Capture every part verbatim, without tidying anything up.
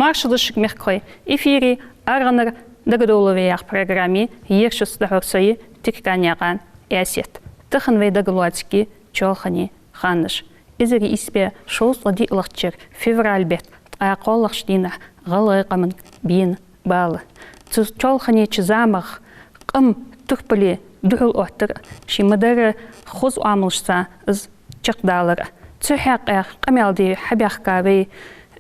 Маршал да шуга, мехкахой! Эфире «АргӀанара дагадовлаве» яха программа я, ер шуца дӀахьор со я, Тирканаькъан Аьсет. Тахан вай дагалоацаргья Чоалхане ханаш. Эзар ийс бӀаь шовзткъа диълагӀча шера февраль бетта ткъаь кхоалагӀча дийнахьа гӀалгӀай къаман бена бала. Цу Чоалхане чу замах къам турпале духьал оттар, ший ма дарра хоза оамалашца из чакхдалар. Цу хьакъехьа къамаьл де хьабаьхка вай,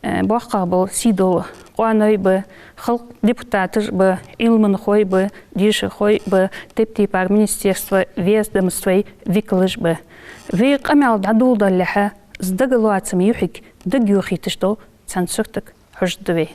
э, боккхагӀа бола сий дола къоаной ба, халкъа депутаташ ба, Ӏилманхой ба, дешархой ба, тайп-тайпара министерства, ведомствай викалаш ба. Вай къамаьл дӀадоладалехьа, из дагалоацама юхьиг дагайохийташ дола цхьан суртага хьожаргда вай.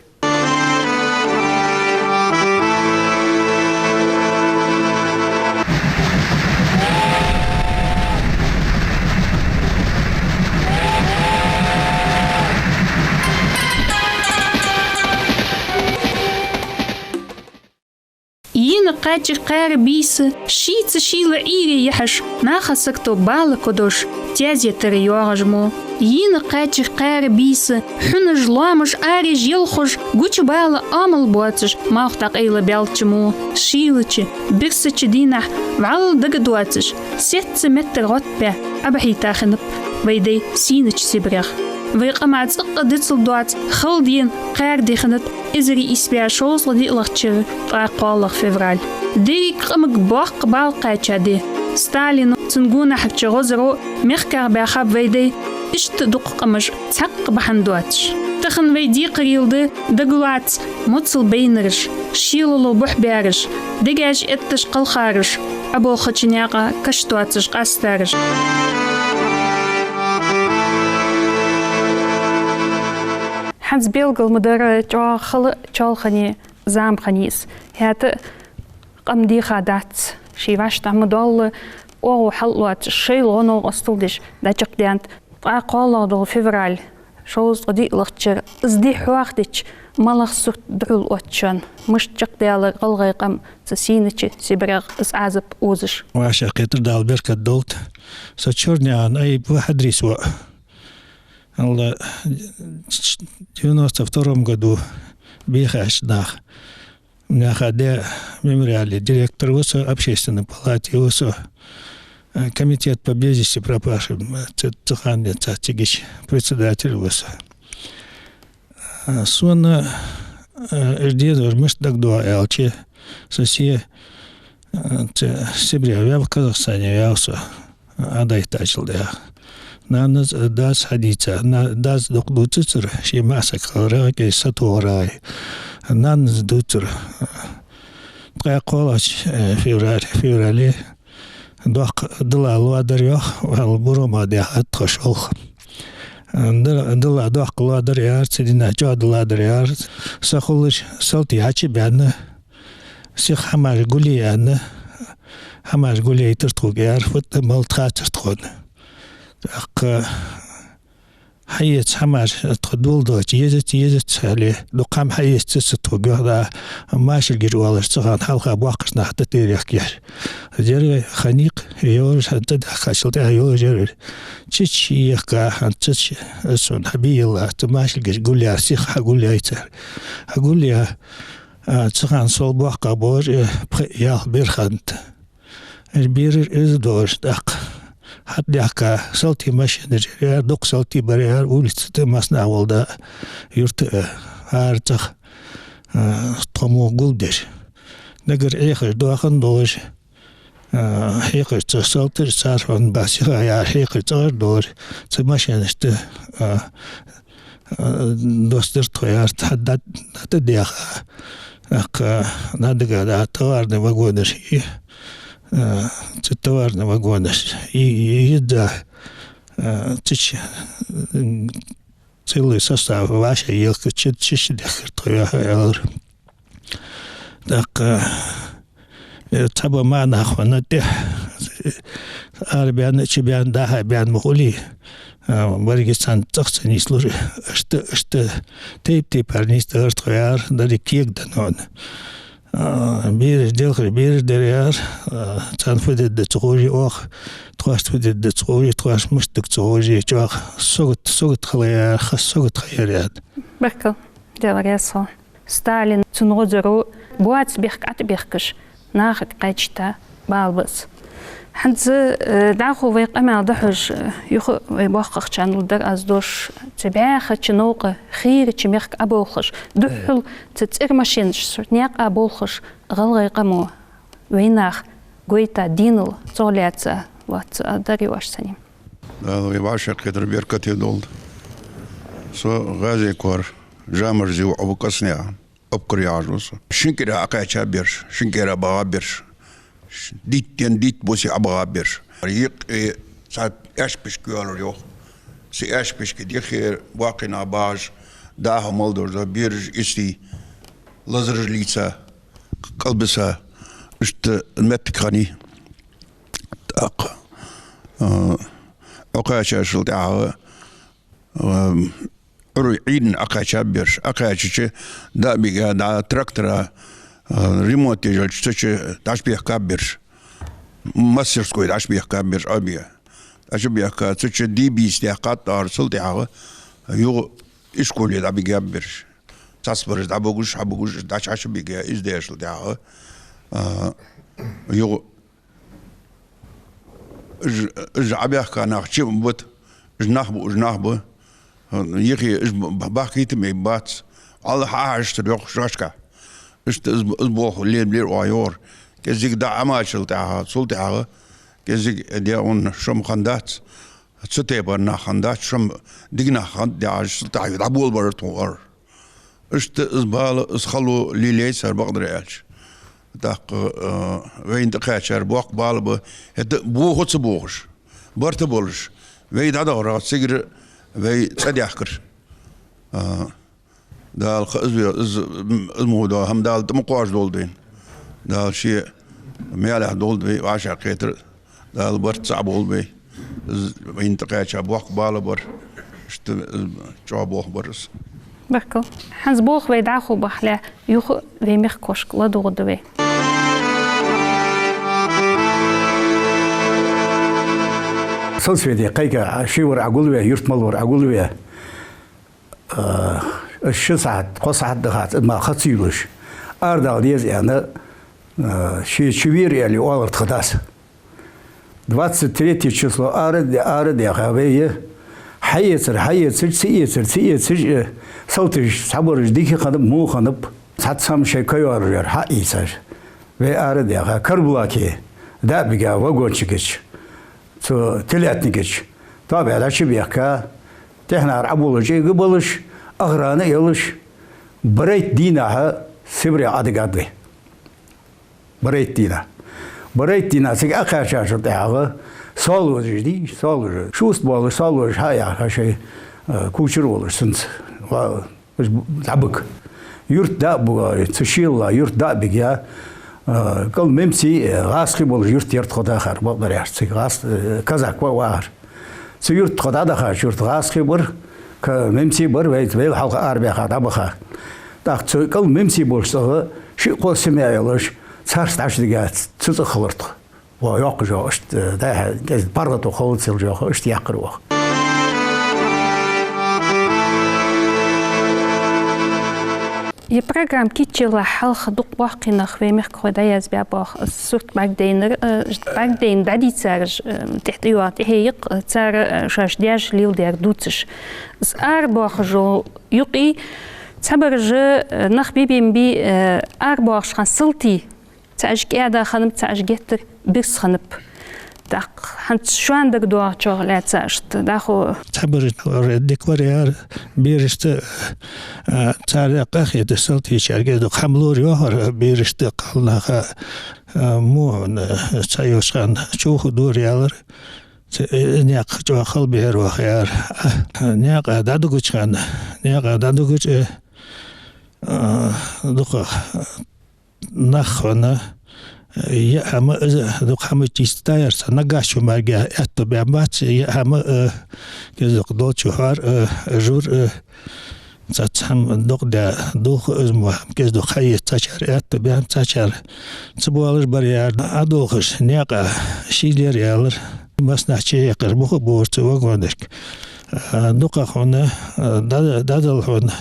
Йийна кхаьчар кхаьра бийса, шийца шийла Ӏуйре яхьаш, наха сагото бала кодош, тезетара йоагӀаш мо. Йийна кхаьчар кхаьра бийса, хьунаш, лоамаш, ареш, елхаш, гуча бала оамал боацаш, малх дӀакъайлабаьлча мо. Шийлача, бирсача дийнахьа вӀалла дагадоацаш, сецца меттара гӀоттабаь, Ӏобахьийта хиннаб вай дай сийнача Сибрех. Вай къаман цӀаккха дицал доаца хала дена кхаьра ди хиннад эзар ийс бӀаь шовзткъа диълагӀча шера ткъаь кхоалагӀа февраль. Деррига къамага боккха бала кхаьча ди. Сталино, цун гонахьарча гӀозаро мехках баьхаб вай дай иштта дукха къамаш цхьаккха бахьан доацаш. Тахан вай декхарийла да дагалоаца моцал байнараш, шелало бухь баьраш, дегаш этташ кхалхараш, Ӏоболхача наькъа кашта доацаш къастараш. ХӀанз белгал ма дарра, чӀоагӀа хала Чоалхане зама хиннай из. ХӀаьта а къам дийха дац, ший вӀаштӀехьа ма доалла, оагӀув хьалъоацаш, шоайла гӀо-новкъостал деш дӀачакхдаьннад. ТкъаьккхоалагӀа дола февраль, шовзткъа диълагӀча шера, из ди хьоахадича, малагӀа сурт духьал отт шоана, мишта чакхдаьлар гӀалгӀай къам цу сийнача Сибрех из Ӏазап озаш? ВӀашагӀкхетар, Дала беркат долда. Со Чёрный Ӏан Айб ва, Хьадрис воӀ. Алла, девяносто втором году бийхача наха. Наха де мемориале директор ва со, общественной палате ва со, э, комитет по без вести пропавшим, э, ц-, цу хана денз цхьа цига председатель ва со. Э, сона, э, уж дезар мишта дагадоагӀа аьлча, со се, э, ц-, Сибре ваьв, Казахстане ваьв со. Ӏодайтачул тӀехьагӀа. Нанас, дас хьадийца, на-, дас дукха дувцацар, ший маӀа саг хиларах, кӀезига сатохарах. Нанас дувцар. ТкъаьккхоалагӀча, э, февраль, феврале доккха дилла лоадар йоах, вӀалла буро мара даьхад тхо шолха. Ди-, дилла доккха лоадар яр, цу дийнахьа чӀоагӀа дилла дар яр. Са хулаш салтий хьачубаьнна, сиха хӀамаш гулъе аьнна, хӀамаш гулъяйтар тхога, яр, фуд-малад хацар тхона. ТӀаккха хьаэца хӀамаш тхо доладелча, езац, езац аьле, дукха хӀама хьаэца ца тхога, йоах, да, машалгаш оалаш цу хана хьалха боккхийча наха тӀатӀера яхкаш. Ер вай ханийкх, йолаш, хӀанз тӀадехкачул тӀехьагӀа йолаш яр. Чича ехка, хӀанз цича, сона хьабийлла, цу машалгаш гулъяь, сиха хьагулъяьй цар. Хьагулъяь, а, цу хана сол боккхагӀа болаш, э, пхи-ялх бер хиннад. Уж бераш из долаш, тӀаккха хьатӀадехка, салтий машенаш яр, дукха салтий бар яр, улица тӀа массанахьа вола да, юрта, э, хӀара цӀагӀа, э, тхо мугӀ гулдеш. Дагара Ӏехаш доахан долаш, э, хьекхаш цу салташа, цар хьона ба сиха яр, хьекхаш цӀагӀара долаш, цу машенашта, э, э, доссадир тхо, яр, хьа дӀа-, дӀатӀадеха. ТӀаккха, э, нанас дага да товарный вагонаш и, э, цу товарный вагонаш и, и, и да, э, цич, м, целый состав вӀашагӀъелхкача, чича дехкар тхо, яхаш, аьлар. ТӀаккха, э, цхьабола маӀа нах хьона тӀехьа, арабаьнна, чубаьнна, дӀа-хьа баьнна ма хулий, а, берригаш цхьан цӀагӀа ца нийслуш, иштта, иштта тайп-тайпара нийсдалар тхо, яр, деррига кегадаьнна хьона. А, бераш делхаш, бераш дар, яр, а, царна фу дергда ца ховш, оаха, тхоашта фу дергда ца ховш, тхоашта мишта дергда ца ховш, чӀоагӀа сагот, сагот хилар, яр, хас сагот хилар, яр. Баркал. Даьла раьза хилва. Сталин, цун гӀозаро боаца бехк ӀотӀабехкаш, нахага кхаьчача бала ба из. ХӀанз, э, дӀахо вай къамаьл дӀахьош, э, юха вай боккхагӀчарна лургдар аз дош, цу бӀаьхача новкъа, хийрача мехка Ӏоболхаш, духхьал цу цӀермашенашца наькъа болхаш, гӀалгӀай къамо вайнаха гойта дийнал цо лаьца лоацца а дар ю аш санна. Дала вай вӀашагӀкхетар беркате долда. Со ГӀазе-Коара Жамарзиев Ӏобу, Касне, Абукар яхаш ва со. Шин кӀира Ӏокхаьча бераш, шин кӀира багӀа бераш. Диттен дитт буси ӀобагӀа бераш. Йикъе цхьа аьшпашка йоалар йоах. Цу аьшпашка дехе боккхий нах багӀаш, дӀахо мел долаш да, бераш истий, лазараш лийца, кӀалбиса, иштта моттиг хиннай. ТӀаккха, а, Ӏокхаьчачул тӀехьагӀа, а, Ӏуйрийна Ӏокхаьча бераш. Ӏокхаьчача, дӀа а бига, дӀа трактора, а, ремонт еш йолча цу чу дӀачубехка бераш. Мастерской дӀачубехка бераш, Ӏобига. ДӀачубехка, цу чу дий-бийса даьккхад тӀаккха, цул тӀехьагӀа юха ишколе дӀабига бераш. Цхьабараш дӀабугаш, хьабугаш, дӀачу-хьачубига, из дешал тӀехьагӀа, а, юха Уж, уж Ӏобаьхка нах чу ма бут, уж нах ба, уж нах ба. Йихе уж б-, б-, бахкийта мег бац. Алла хьахьаштар йоах шашка. Иштта из, из болх ле-, лелабир оаха йоагӀар. КӀезига дӀа Ӏомачул тӀехьагӀа, цул тӀехьагӀа, кӀезига де унна шо ма хиннадац, цу тайпара нах хиннадац, шо ма дика нах хиннад яхаш, цул тӀехьагӀа дӀаболабар тхо ар. Иштта из бала, из хало лелаяьй цар, бакъдар аьлча. ТӀаккха, а, вайна тӀакхаьчар боккха бала ба, хӀаьта бохац а бохаш, барт а болаш, вай дӀадахар цигара, вай цӀадаьхкар. А, Дала кхы из ве-, из, из мо дола хӀама Дала тӀа ма кхоачаш долда вайна. Дала ший маьлехь долда вай вӀашагӀкхетар. Дала барт цхьа болба вай. Из вайна тӀакхаьча боккха бала бар. Иштта, э, чӀоагӀа болх бар из. Баркал. ХӀанз болх вай дӀахо бахьале, юха вай мехкахошка ладувгӀаргда вай. Сельсовете кхайка, ши вар Ӏогулве, юрт мел вар Ӏогулве. Э, ши сахьат, кхо сахьат дахац, ма хацийла уж. Арадала деза аьнна, э, ши чу вера аьле оалар тха дас. Двадцать третье число ара де-, арадаьха вай, хьаэцар, хьаэцар, ца эцар, ца эцар, э, салташ, цхьабараш дика хиннаб, во хиннаб, цхьацца хӀама шоай кхайоалаш яр, хьаийцар. Вай арадаьха, Карабулаке дӀа а бига вагончикача, цу телятникача, тоабаь дӀачубехка, технара Ӏобуллаш, чӀега балаш, охрана а йолаш, барайтта дийнахьа Сибре Ӏодигад вай. Барайтта дийнахьа. Барайтта дийнахьа цига Ӏокхаьчачул тӀехьагӀа, соалозаш дий, соалозаш. Шуста болаш, соалозаш хьаяьха шоай, э, кучер волаш цунца. Ва-, Уж б-, дӀабига. Юрт дӀа а буга, цу шелла юрт дӀа а бига, а, кӀал мемций, э, гӀазкхий болаш юрт яр тхо дахар, бакъдар аьлча, цига гӀаз-, э, казак ва-, вахар. Цу юрта тхо дӀадахача, юрта гӀазкхий бар, ка-, мемций бар, вай, вай хьалха арабаьха дӀабаха. ТӀаккха цу кӀал мемций болча цӀагӀа ши-кхо семья йолаш, царца дӀачудига ц-, цу цӀагӀа хилар тхо. Ва йоккхаш йоах, иштта, дӀа-хьа, кӀезига паргӀато хилац йоах, иштта яьккхар оаха. Е программа кийчъялалехь хьалха дукха боккхий нах вай мехкахой дӀаязбаьб оаха. Сурт бӀаргадайнар, э, бӀаргадайна дӀадийцараш, э, тӀехьа тӀайоагӀа тӀехье йикъ, э, цар, э, шоаш даьш леладаьр дувцаш. Из арабоахаш йола юкъе цхьабараш, э, нах бе-бе ма бий, э, арабоахаш хана салтий. ЦаӀаш кӀаьда хиннаб, цаӀаш геттара бирса хиннаб. ТӀаккха хӀанз шоана дар доагӀачох лаьца иштта дӀахо. Цхьабараш дика вар яр, берашта, а, цар къахеташ салтийчарга дукха хӀама лора йоахар, берашта кхалнаха, а, мо, а, цхьайолча хана чу ху дора ялар, ц-, э, наькъа чӀоагӀа хала бихьар ваха яр. А, наькъа дӀадугача хана, наькъа дӀадугача, а, дукха нах хьона, э, е хӀама, э, дукха хӀама чистаяр ца нагахьа чу марга аьттув баьннабац, е хӀама, э, кӀезиг-дукха долча хьоар, э, жур, э, цаца хӀама дукха да, дулх из мо хӀама кӀезиг-дукха хьаэца цачар аьттув баьнна, цачар ца боалаш бар яр. Ӏодолхаш наькъа шийла яр ялар, массанахьа чуяьккхар, буха бора цу вагонашка. Э, дукха хьона, э, дӀа-, дӀадала хьона.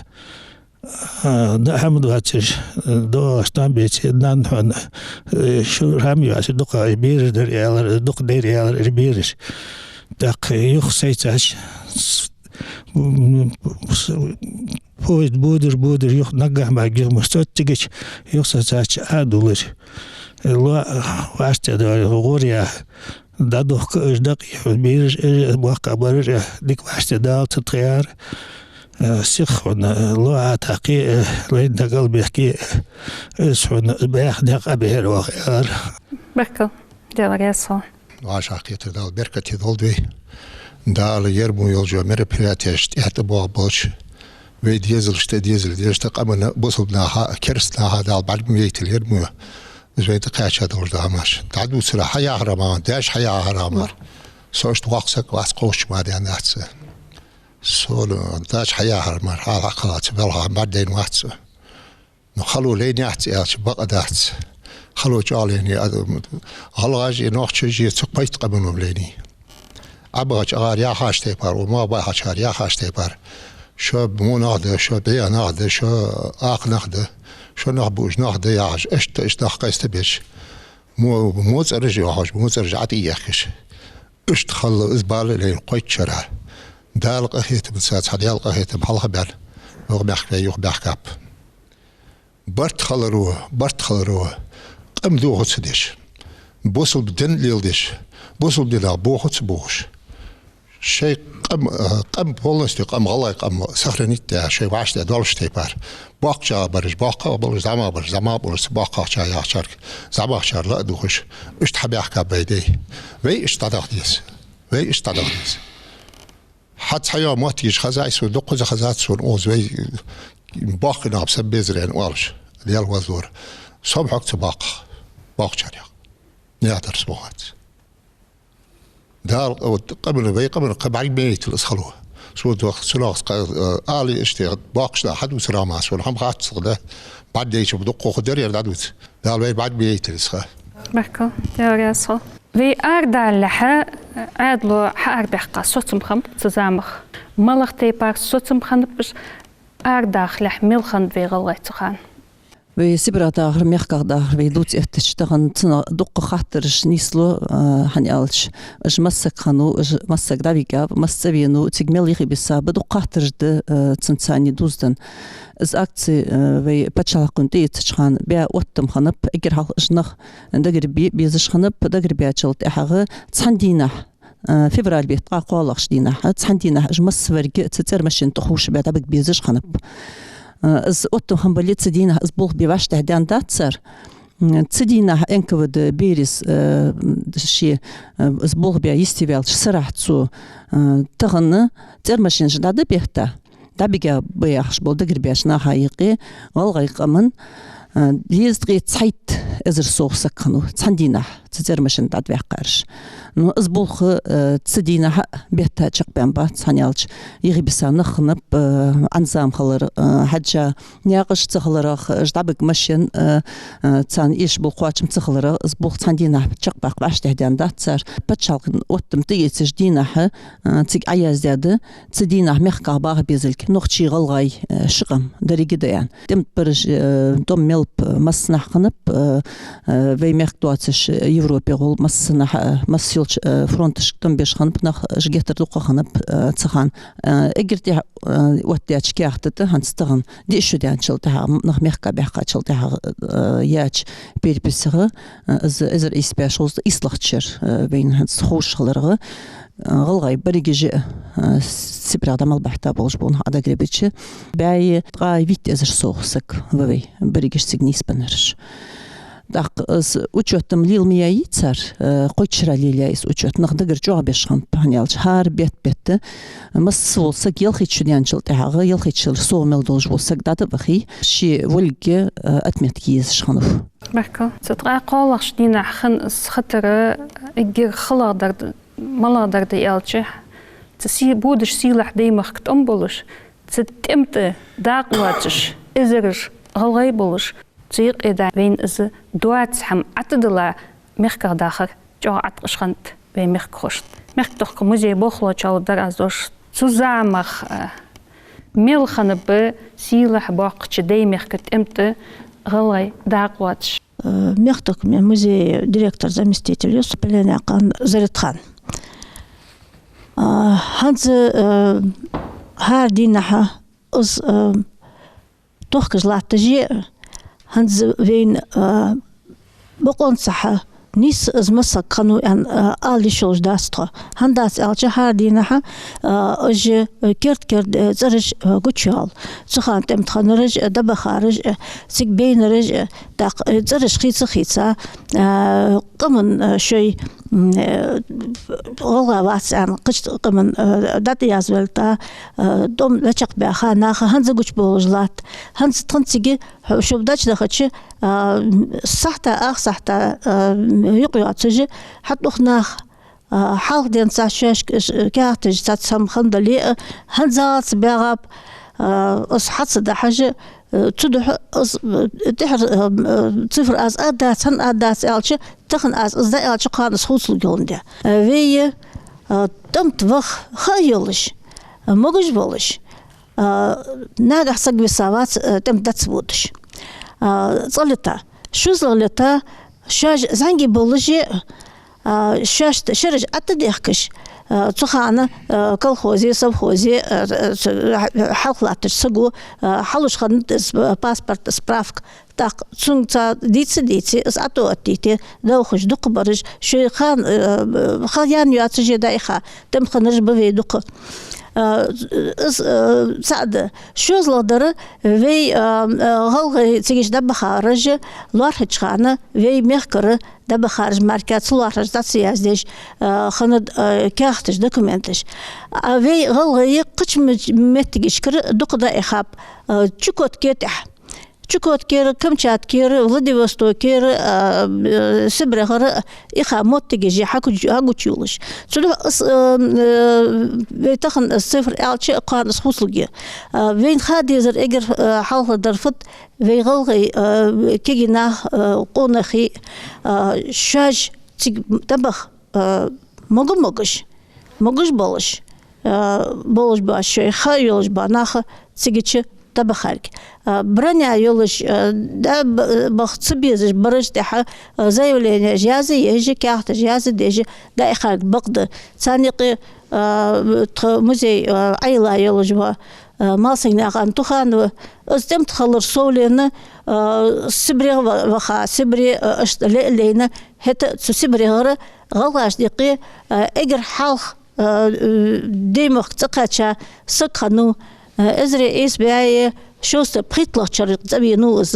А, да, хӀама доацаш, доагӀаш там беце, нанна хьона, э, шу хӀама йоацаш, дукха бераш дар аьлар, дукха дар аьлар, эр бераш. ТӀаккха юха сайцача, с-, м, с-, поезд бодаш, бодаш, юха наггахьа ма гихмаш, цоццигача юха сайцача Ӏодулар. Ло, ваьшта дара, гӀор я, дӀадохка уж дакъий, бераш, уж боккха бараш, дика ваьшта Дала ца тхаяр, э, сиха хьона, ло а тӀаккхе, э, лайна дагал бехке, э, из хьона баьха никъ а бехьар ваха яр. Баркал, Даьла раьза хилва. Ваша хетар Дала беркате долда вай. Дала ер мо йолча мероприятеш тӀехьа тӀабоагӀа болча вай дезалашта, дезал дезалашта, къаманна, бусалба наха, керста наха Дала бӀарг ма яйталда ер мо. Из вайна тӀакхаьча долаш да хӀамаш. ДӀадувцар хьаяхар мара, даьша хьаяхар мара. Со иштта воккха саг вац, кхоачаш ма даьннадац. Со даьша хьаяхар мара, хьалхагӀа хилац, белха бӀаргадайна вац. Ну, хало лайнаяц аьлча, бакъ дац. Хало чӀоагӀа лайнай, а, гӀалгӀаша а, нохчаша а, цу кхойтта къамано лайнай. Ӏобахача агӀар яхача тайпара, укх мах бахачар яхача тайпара. Шо во нах да, шо бӀеха нах да, шо акха нах да, шо нах буаш нах да яхаш, иштта, иштта нах къайста беш. Мо, моцараш йохаш, моцараш ӀотӀаехкаш. Иштта хала из бала лайнай кхойтта шера. Дала къахетамца, цхьа Дала къахетам хьалха баьнна, юха баьхка, юха баьхкаб. Барт хиларо, барт хиларо, къам дохо ца деш, бусалба дин леладеш, бусалба динах бохо ца бохаш, шоай къам, э, къам полностью, къам, гӀалгӀай къам сохранить даь, шоай ваьшта долча тайпара. БоккхагӀа бараш боккхагӀа болаш, зӀамагӀа бараш зӀамагӀа болаш, цу боккхагӀчар яхачарга зӀамагӀчар ла а духаш, иштта хьабаьхкаб вай дай. Вай иштта дӀадаха деза. Вай иштта дӀадаха деза. Хьа цхьайола моттигаш хезай сона, дуккхаза хезад сона, укхаза вай боккхий нах ба са безар аьнна оалаш, Даьла возлора. Со-м хьога ца боккхагӀа, боккхачарех. Наьха дарс бохац. Дала, вот, къаман, вай къаман кхы бӀарг ма яйталда из хало. Сона дох, цунах кхы, э, ала иштта, боккхача наха хьадувцар мара сона хӀама хац цох да. БӀаргадайча дукха хургдар ер дӀадувца. Дала вай бӀарг ма яйталда из ха. Баркал, Даьла раьза хилва. Вай арадалалехьа, Ӏаьдало хьаарабаьккха соцам хиннаб цу замах. МалагӀа тайпара соцам хиннаб уж, арадахалехьа мел хиннад вай гӀалгӀай цу хана? Вай СибрегӀа дахар, мехках дахар вай дувца эттача тахан цунах дукха хаттараш нийслу, а, хӀана аьлча, уж масса саг хиннав, уж масса саг дӀавигав, масса цӀавенав, цига мел йихи биса ба, дукха хаттараш да, а, цунца цхьана дувзаденна. Из акци, а, вай паччахьалкхен тӀаэцача хана баь оттам хиннаб, эггара хьалха уж нах дагара бе безаш хиннаб, дагара баьчул тӀехьагӀа цхьан дийнахьа, а, февраль бетта ткъаь кхоалагӀча дийнахьа, цхьан дийнахьа уж массаварг цу цӀермашен тӀа хувшабаь дӀабига безаш хиннаб. А, из оттам хиннабале, цу дийнахьа из болх бе вӀаштӀехьа даьннадац цар. М, цу дийнахьа НКВД берригаш, а, ше, а, из болх бе йистеваьлча сарахьа цо, а, тахан цӀермашенаш дӀа да бетта, дӀабига ба яхаш бола дагара баьча наха юкъе гӀалгӀай къаман, а, дезткъеи цхьайтта эзар совгӀа саг хиннав цхьан дийнахьа цу цӀермашен тӀа дӀаваьккхараш. Ну, из болх, а, цу дийнахьа а бетта чакхбаьнна бац, хӀана аьлча йихи биса нах хиннаб, а, Ӏанзам хилар, а, хьежжа наькъаш ца хиларах, уж дӀабига машен, а, а, царна эшаш бола кхоачам ца хиларах, из болх цхьан дийнахьа чакхбаккха вӀаштӀехьа даьннадац цар. Паччахьалкхен оттам тӀаэцача дийнахьа, а, цига Ӏояздаьд, цу дийнахьа мехках баха безилга нохчий, гӀалгӀай, э, ши къам деррига да аьнна. ТӀем тӀа бараш, э, тӀом мел ба, масса нах хиннаб, э, э, вай мехка доацаш, э, Европе гӀолла масса нах, э, масса йолча, э, фронташка тӀом беш хиннаб нах, уж геттара дукха хиннаб, э, цу хана. Э, эггара тӀехьа, э, оттадаьча каьхата тӀа хӀанз тахан диъ шу даьнначул тӀехьагӀа, нах мехка баьхкачул тӀехьагӀа, э, яьча переписех, э, из эзар ийс бӀаь шовзткъеи ийслагӀча шера, э, вайна хӀанз ховш хиларах, гӀалгӀай берригаш а, а, СибрегӀа дӀа мел бахьийта болаш бола нах Ӏодагара бича, бӀаьи ткъаь витта эзар совгӀа саг ва вай берригаш цига нийсбеннараш. ТӀаккха из учёт-м лела ма яьй цар, а, кхойтта шера лелаяьй из учёт. Нах дагара чӀоагӀа беш хиннаб, хӀана аьлча хӀара бетта-бетта масса вола саг ялхайтта шу даьнначул тӀехьагӀа, ялхайтта шера совгӀа мел долаш вола саг дӀа а вахе, ший волга, а, отметка е езаш хиннав. Баркал. Цу ткъаь кхоалагӀча дийнахьа хинна из хатар эггара халагӀдар да, малагӀдар да аьлча, цу сий-, бодача сийлахьа Даьймехка тӀом болаш, цу тӀема тӀа дакъа лоацаш, эзараш гӀалгӀай болаш, цу юкъе да вайна из доаца хӀама ӀотӀадилла мехках дахар чӀоагӀа ӀотӀакхаш хиннад вай мехкахошта. Мехка тохка музей болхлочул дар аз дош. Цу замах, а, Мел хиннаб сийлахь боккхача Даймехкара тӀем тӀа гӀалгӀай дакъа лоацаш? Э, Мехтаркомий музея директора заместитель я со, Пеленаькъан Заретхан. Э, хӀанз, э, хӀара дийнахьа из, э, тохкаш латташ я, хӀанз вайна, э, бокъонца хьа нийсса из масса хиннав аьнна, э, ала йиш йолаш дац тхо. ХӀана дац аьлча, хӀара дийнахьа, э, уж, э, керда-керда, э, цӀераш, э, гучайоал. Цу хана тӀем тӀа хиннараш, э, дӀабахараш, э, цига байнараш, э, тӀаккха, э, цӀераш хийца-хийца, э, къаман, э, шоай, м, э, гӀалгӀа вац аьнна, кхыча къаман, э, дӀатӀаязваьлча, э, тӀом дӀачакхбаьха наха хӀанз гучабоалаш латт. ХӀанз тхан цига Хьо-, шо дӀачудахача, а, сахьта, ах сахьта, а, юкъ йоацаш, хьатӀадувх нах, а, хьалха денз цхьа шоаш, ш-, каьхаташ цхьацца хӀама хиннадале а, хӀанзалца баьгӀаб, а, из хьа ца дахьаш, а, цудухьа из, а, тӀехьара, а, а, цифр аз аргдац, хӀана аргдац аьлча, тахан аз из дӀааьлча, кхоана из хувцалургйоландаь. А, вай, а, тӀем тӀа ваха ха йолаш, а, могаш волаш, а, нагахьа саг виса вац, а, тӀем тӀа ца водаш. А, цкъа лита, шозлагӀа лита, шоаш зӀамига болаш а, а, шоашта шераш ӀотӀадехкаш, а, цу хана, а, колхозе, совхозе, а, а, ц-, хьалха латтача саго, а, хьалуш хиннад из, а, паспорта справка, тӀаккха цунга цхьа дийца-дийца, из ӀотӀаоттийте, довхаш дукхагӀбараш, шоай ха, э, ха яьнна йоацаш а дӀаиха, тӀем тӀа хиннараш ба вай дукха. Э, из, э, цаӀ да. ШозлагӀа дар вай, э, э, гӀалгӀай цига чу дӀабахараш, лоархӀача хана вай мехкара дӀабахараш мара ца лоархӀаш, дӀа ца яздеш, э, хиннад, э, каьхаташ, документаш. А вай гӀалгӀай кхыча мет-, меттигашкара дукха дӀаихаб, э, Чукоткера тӀехьа. Чукоткера, Камчаткера, Владивостокера, а, э, СибрегӀара иха моттигаш я хьагуч-, хьагучайолаш. Цудухьа из, э, э, вай тахан из цифр аьлча, кхоана из хувцалургья. А, вайна ха дезар эггара, э, хьалха дар фуд, вай гӀалгӀай, э, кагий нах, э, къонахий, э, шоаш цига дӀабаха, э, мога-могаш, могаш болаш, э, болаш ба шоай ха йолаш ба наха цига чу дӀабахарг. Э, броня йолаш, э, дӀабаха ца безаш бараш тӀехьа, э, заявленеш язъеш, каьхаташ язъеш, дӀаихарг бакъда. Царна юкъе, э, тха музей, э, Ӏайла йолаш ва, э, Малсагнаькъан Туханова, из тӀем тӀа хилар совленна, э, СибрегӀа ва-, ваха, Сибре, э, иштта ле-, лайна, хӀаьта цу СибрегӀара гӀалгӀашта юкъе, э, эггара хьалха, э, э, Даймехка цӀакхаьча саг хиннав, э, эзар ийс бӀаь шовзткъеи пхийтталагӀча шера цӀавенав из.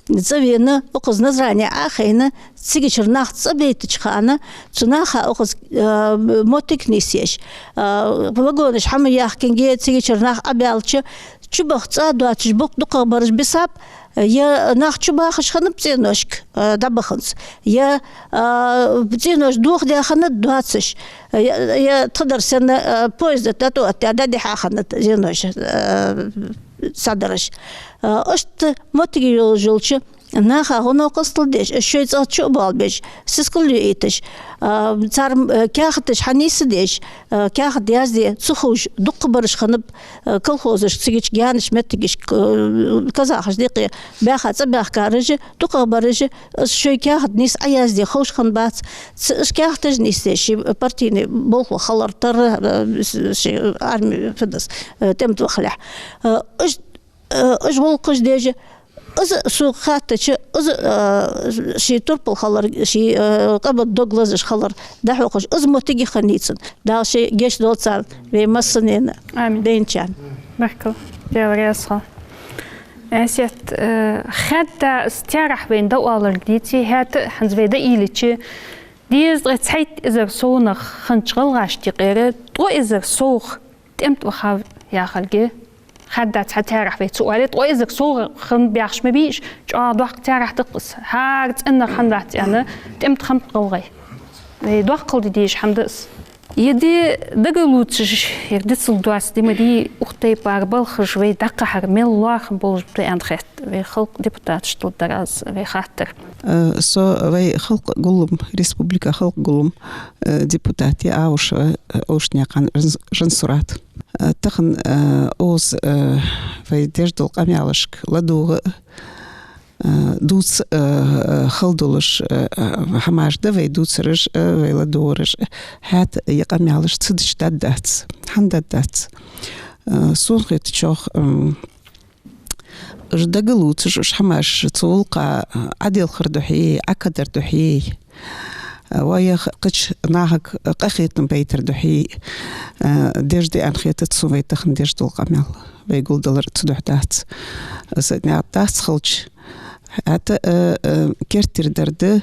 ЦӀавена, укхаза Назране Ӏохайна, цигачара нах цӀабайтача хана, цу наха укхаза, э, моттиг нийсъеш, э, вагонаш хьа ма яхкинге, цигачара нах Ӏобаьлча, чубаха цӀа доацаш бокъ дукхагӀбараш бисаб, е нах чубахаш хиннаб цӀеношка, э, дӀабаханза, е, э, цӀенош дохадаь хиннад доацаш, е, е тхадар санна, э, поезда тӀа тӀаоттаяь дӀадихьа хиннад зенош, э, садараш. Э, иштта моттиг йолаш йолча наха гӀо-новкъостал деш, шоай цӀагӀа чу а боалабеш, сискал юийташ, а, цар, э, каьхаташ хьанийсдеш, э, каьхат язде ца ховш дукхагӀбараш хиннаб, э, колхозашка, цигача гаьнача меттигашка, э, казахашта юкъе баьха цӀабаьхкараш, дукхагӀбараш, из шоай каьхат нийсса Ӏоязде ховш хиннабац, ц-, из каьхаташ нийсде, ший партийни болхло хилар тара, э, с-, ший арми фу да из, э, тӀем тӀа вахалехь. Э, уж Э, уж гӀулакхаш деш, из сога хаьттача, из, э, ший турпал хилар, ший, э, къаман дог лазаш хилар дӀахьокхаш, из моттиг а хиннай цун. Дала ший гешт долда царна, вай массанена. Амин. Дайначарна. Баркал. Даьла раьза хилва. Асет, э, хадда из таьрахь вайна дӀаоалар дийцача, хӀаьта а хӀанз вай дӀаийлача, дезткъеи цхьайтта эзар совгӀа нах хиннача гӀалгӀашта юкъера ткъо эзар совгӀа тӀем тӀа вахав яхилга хадда цхьа таьрахь вай ца оале, ткъо эзар совгӀа хиннаб яхаш ма бий уж, чӀоагӀа доккха таьрахь да-кх из. ХӀара цӀенах хиннадац аьнна, тӀем тӀа хиннаб гӀалгӀай. Вай доккхал де дезаш хӀама да из. Ер ди дагалоацаш, ер дицал доаца ди ма дий, укх тайпара балхаш вай дӀакхахьар мел лоархӀам болаш ба аьнна хет вай халкъа депутаташта тӀа дар аз вай хаттар. Э, со вай халкъа гуллам, республика халкъа гуллам, э, депутат я Аушева, э, Аушнаькъан Жан-, Жансурат. Э, тахан, э, укхаза, э, вай деш дола къамаьлашка ладувгӀа, э, дувца, э, хала долаш, э, хӀамаш да вай дувцараш, э, вай ладувгӀараш. ХӀаьта е къамаьлаш ца дича даргдац, хӀана даргдац? Э, сона хетачох, м, уж дагалувцаш, уж хӀамаш цу гӀулакха Ӏоделхар духьа, Ӏокадар духьа, вай кхыча нахага къахетам байтар духьа, э, деш да аьнна хетац сона вай тахан деш дола къамаьл. Вай гулдалар цудухьа дац. Из наькъа дац хилча, хӀаьта, э, э, керттера дар да,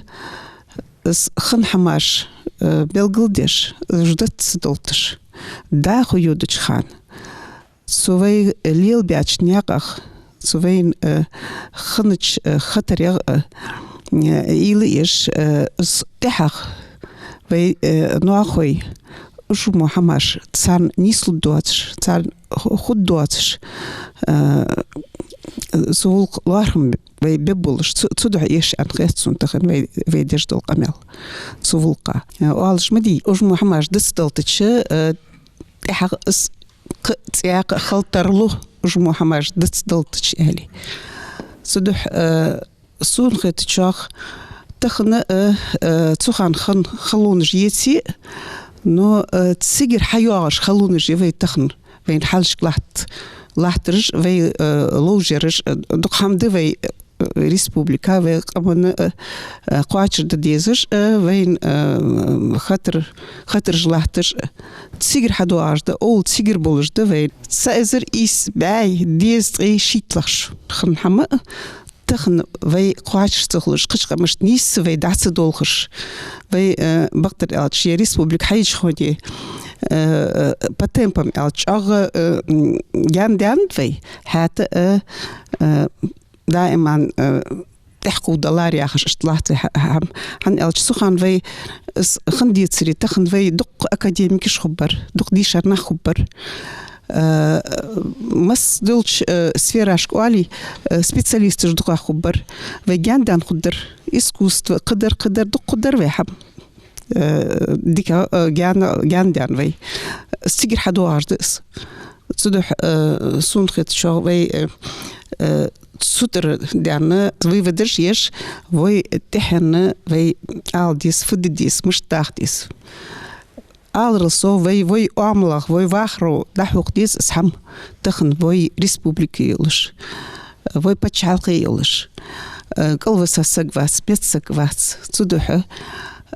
из хинна хӀамаш, э, белгалдеш, уж диц ца доалийташ, дӀахо йодача хана, цу вай лелабаьча наькъах, цу вайна, э, хиннача, э, хатарех, э, э, уйла еш, э, из тӀехьагӀа вай, э, ноахой, уж мо хӀамаш царна нийслургдоацаш, царна ху-, хургдоацаш, э, цу гӀулакха лоархӀам вай бергболаш, цу, цудухьа эш аьнна хет сона тахан вай, вай деш дола къамаьл цу гӀулакха. Э, оалаш ма дий, уж мо хӀамаш диц далийтача, э, тӀехьагӀа из кхы цӀаькха хила тарлу, уж мо хӀамаш диц далийтача, аьле. Цудухьа, э, сона хетачох, тахан, э, э, цу хана хинна халонаш еце, но, э, цигара хьайоагӀаш халонаш я вай тахан, вайна хьалхашка латт-, латтараш, вай, э, ловш яраш, э, дукха хӀама да вай, э, республика, вай къаман, э, э, кхоачашде дезаш, э, вайна, э, хатар-, хатараш латташ, э, цигара хьадоагӀаш да, овла цигара болаш да вай. Цхьа эзар ийс бӀаь дезткъеи шийтталагӀча шера хинна хӀама, тахан вай кхоачаш ца хулаш, кхыча къамашта нийсса вай дӀа ца доалхаш, вай, э, бакъдар аьлча, е республика хьайича хьона, э, э, по темпам аьлча, чӀоагӀа, э, м, гаьна даьннад вай, хӀаьта, э, э, даиман, э, тӀехьакхувдалар яхаш, иштта латт вай хӀа-, хӀама. ХӀана аьлча, цу хана вай из хинна децаре, тахан вай дукха академикаш хургбар, дукха дийшар нах хургбар. Э, масса долча, э, сферашка оале, э, специалисташ дукха хургбар. Вай гаьна даьнна хургдар. Искусство, кхыдар, кхыдар, дукха хургдар вай хӀама. Э, дика, э, гаьна, гаьна даьнна вай. Цигара хьадоагӀаш да из. Цудухьа, э, сона хетачох вай, э, э, цу тӀара даьнна выводаш еш, вай тӀехьенна вай ала деза, фу де деза, мишта даха деза. Аларал совгӀа вай, вай оамалах, вай вахаро дӀахьокха деза из хӀама, тахан вай республика йолаш, вай паччахьалкхе йолаш, э, кӀалвиса саг вац, меца саг вац. Цудухьа,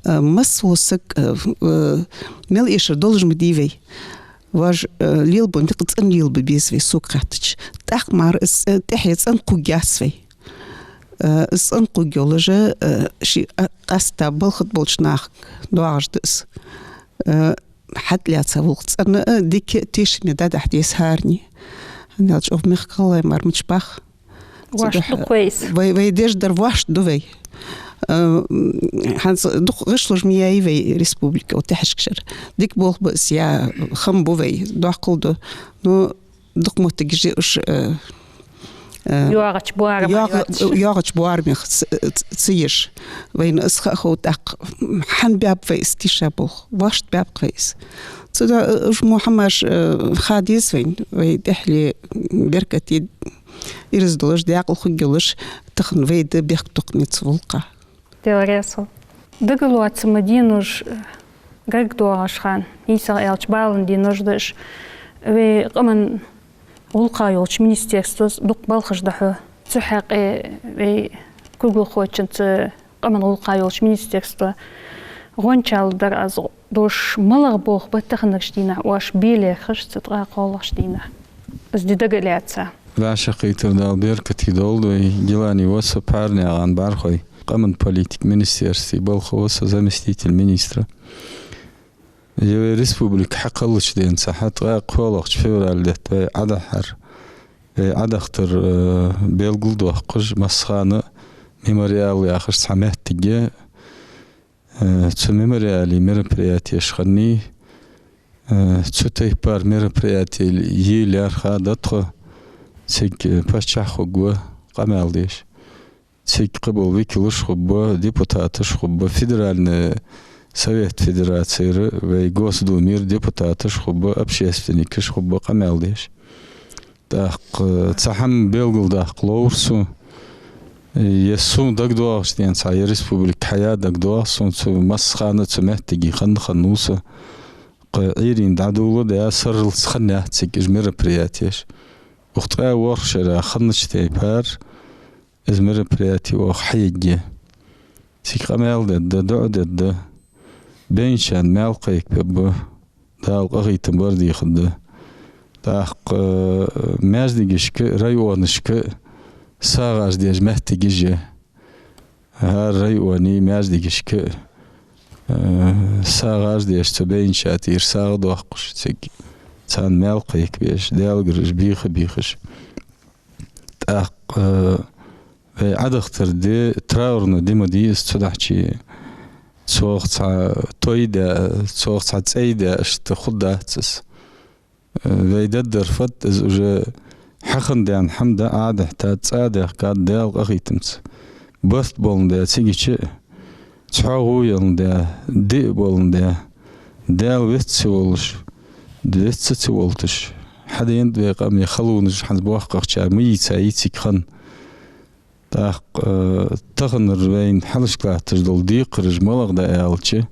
э, масса вола саг, э, э, мел эшар долаш ма дий вай. Вож, э, лелабу никъ цӀена лелабе беза вай, сога хаьттача. ТӀаккха мара из, э, тӀехье цӀена кхувргьяц вай. Э, из цӀена кхувргйолаш, э, ший, а, къаьстта балха тӀа болча нахага доагӀаш да из. Э, хьатӀалаьца гӀулакх цӀена, э, дика тешаме дӀадахьа деза хӀаране. ХӀана аьлча, укх мехка гӀалгӀай мара мичабац. Вошт цудухьа ду-кх вай из. Вай, вай деш дар вошт ду вай. Э, м, хӀанз дукха гӀишлош ма яьй вай республика, укх тӀехьашка шера. Дика болх ба из, я хам бу вай, доккхал ду. Ну, дукха моттигаш я уж, э, э, йоагӀача боарама йоагӀа-, йоацаш. ЙоагӀача боарамех ц-, ц-, ца еш. Вайна из ха а хов тӀаккха, хӀана баьб вай из тийша болх, вошт баьб-кх вай из. Цудухьа, э, уж мо хӀамаш, э, ха деза вайна, вай тӀехьале беркате ираз долаш, даькъала хургйолаш, тахан вай да бехктокхаме цу гӀулакха. Даьла раьза хилва. Дагалоацама денош, э, гаргадоагӀаш хана, нийсагӀа аьлча, бала денош да уж. Вай къаман гӀулакха йолча министерствос дукха балхаш да хьона. Цу хьакъехьа вай круглохочунца къаман гӀулакха йолча министерство гӀончал дар аз дош, малагӀа болх ба таханарча дийнахьа оаш белаергхаш цу ткъаь кхоалагӀча дийнахьа, из ди дагалаьца? ВӀашагӀкхетар, Дала беркате долда, вай Гилани ва со, ПарнаькъанӀа БӀархой, къаман политика министерстве балха ва со, заместитель министра. Е вай республика хьакхеллача денца хьа, ткъаь кхоалагӀча февраль детта вай Ӏодахьар, вай Ӏодахийтар, э, белгалдоаккхаш, массахана Мемориал яхаш цхьа моттиг я. Э, цу Мемориале мероприятеш хиннай, э, цу тайпара мероприятеш е лаьрхӀа да тхо, цига, э, паччахь хургва къамаьл деш. Цига кхыбола викалаш хургба, депутаташ хургба, федеральни Совет Федерацера, вай Госдумера депутаташ хургба, общественникаш хургба къамаьл деш. ТӀаккха цхьа хӀама белгалдаккха ловра сона. Е сона дагадоагӀача денз, цхьа е республика хьаяь дагадоагӀа сона, цу массахана цу моттиге хинна хиннав со. Кхы Ӏуйрийна дӀадоладаь, сарралца хиннаяц цига уж мероприятеш. Укх ткъаь ворхӀ шера хиннача тайпара из мероприяти оаха хьаергья. Цига къамаьл дергда, дуӀа дергда, байначарна маьл кхайкабергба, Дала къахетам бар дехаргда. ТӀаккха, э, маьждигашка, районашка сагӀаш деш моттигаш я. ХӀара районе маьждигашка, э, сагӀаш деш, цу байнача тӀера сагӀа доаккхаш, цига царна маьл кхайкабеш, Даьлагара уж бийха-бийхаш. ТӀаккха, э, вай Ӏодахийтар ди, траурни ди ма дий из, цудухьа цох цхьа той даь, цох цхьа цӀай даь, иштта хургдац из. Э, вай дергдар фуд, из уже хьахинна даьнна хӀама да, Ӏодихьийтад, цӀа даьхкад, Даьла къахетамца. Барт боландаь цига чу, цхьоагӀо яландаь, диъ боландаь, Даьла веза ца волаш, веза ца волийташ, хьаденад вай къам, е халонаш хӀанз боккхагӀчар ма йийцай цига хинна. ТӀаккха, э, таханара вайна хьалхашка латташ дола декхараш малагӀа да аьлча,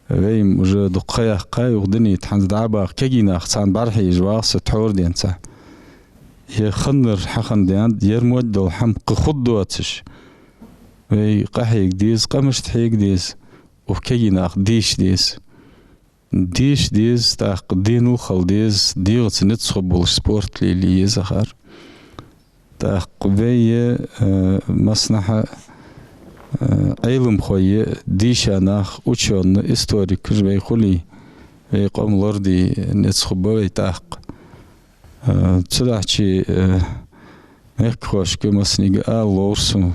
вай-м уже дукха ха яьккхай укх дунен тӀа, хӀанз дӀа а баха кегий нах царна бӀарахьежаш вагӀа со тхьовра денз. Е хиннар хьахинна даьннад, ер мотт дола хӀама кхы хургдоацаш, вай къахьега деза, къамашта хьега деза, укх кегий наха деша деза. Деша деза, тӀаккха денал хила деза, дегӀаца низ хургболаш спорт лелае еза акхар. ТӀаккха вай, э, массанахьа, э, Ӏилманхой, дийша нах, учёный, историкаш вай хуле, вай къам лораде низ хургба вай тӀаккха. Э, цудухьа, э, мехкахошка массанега ала ловра сона.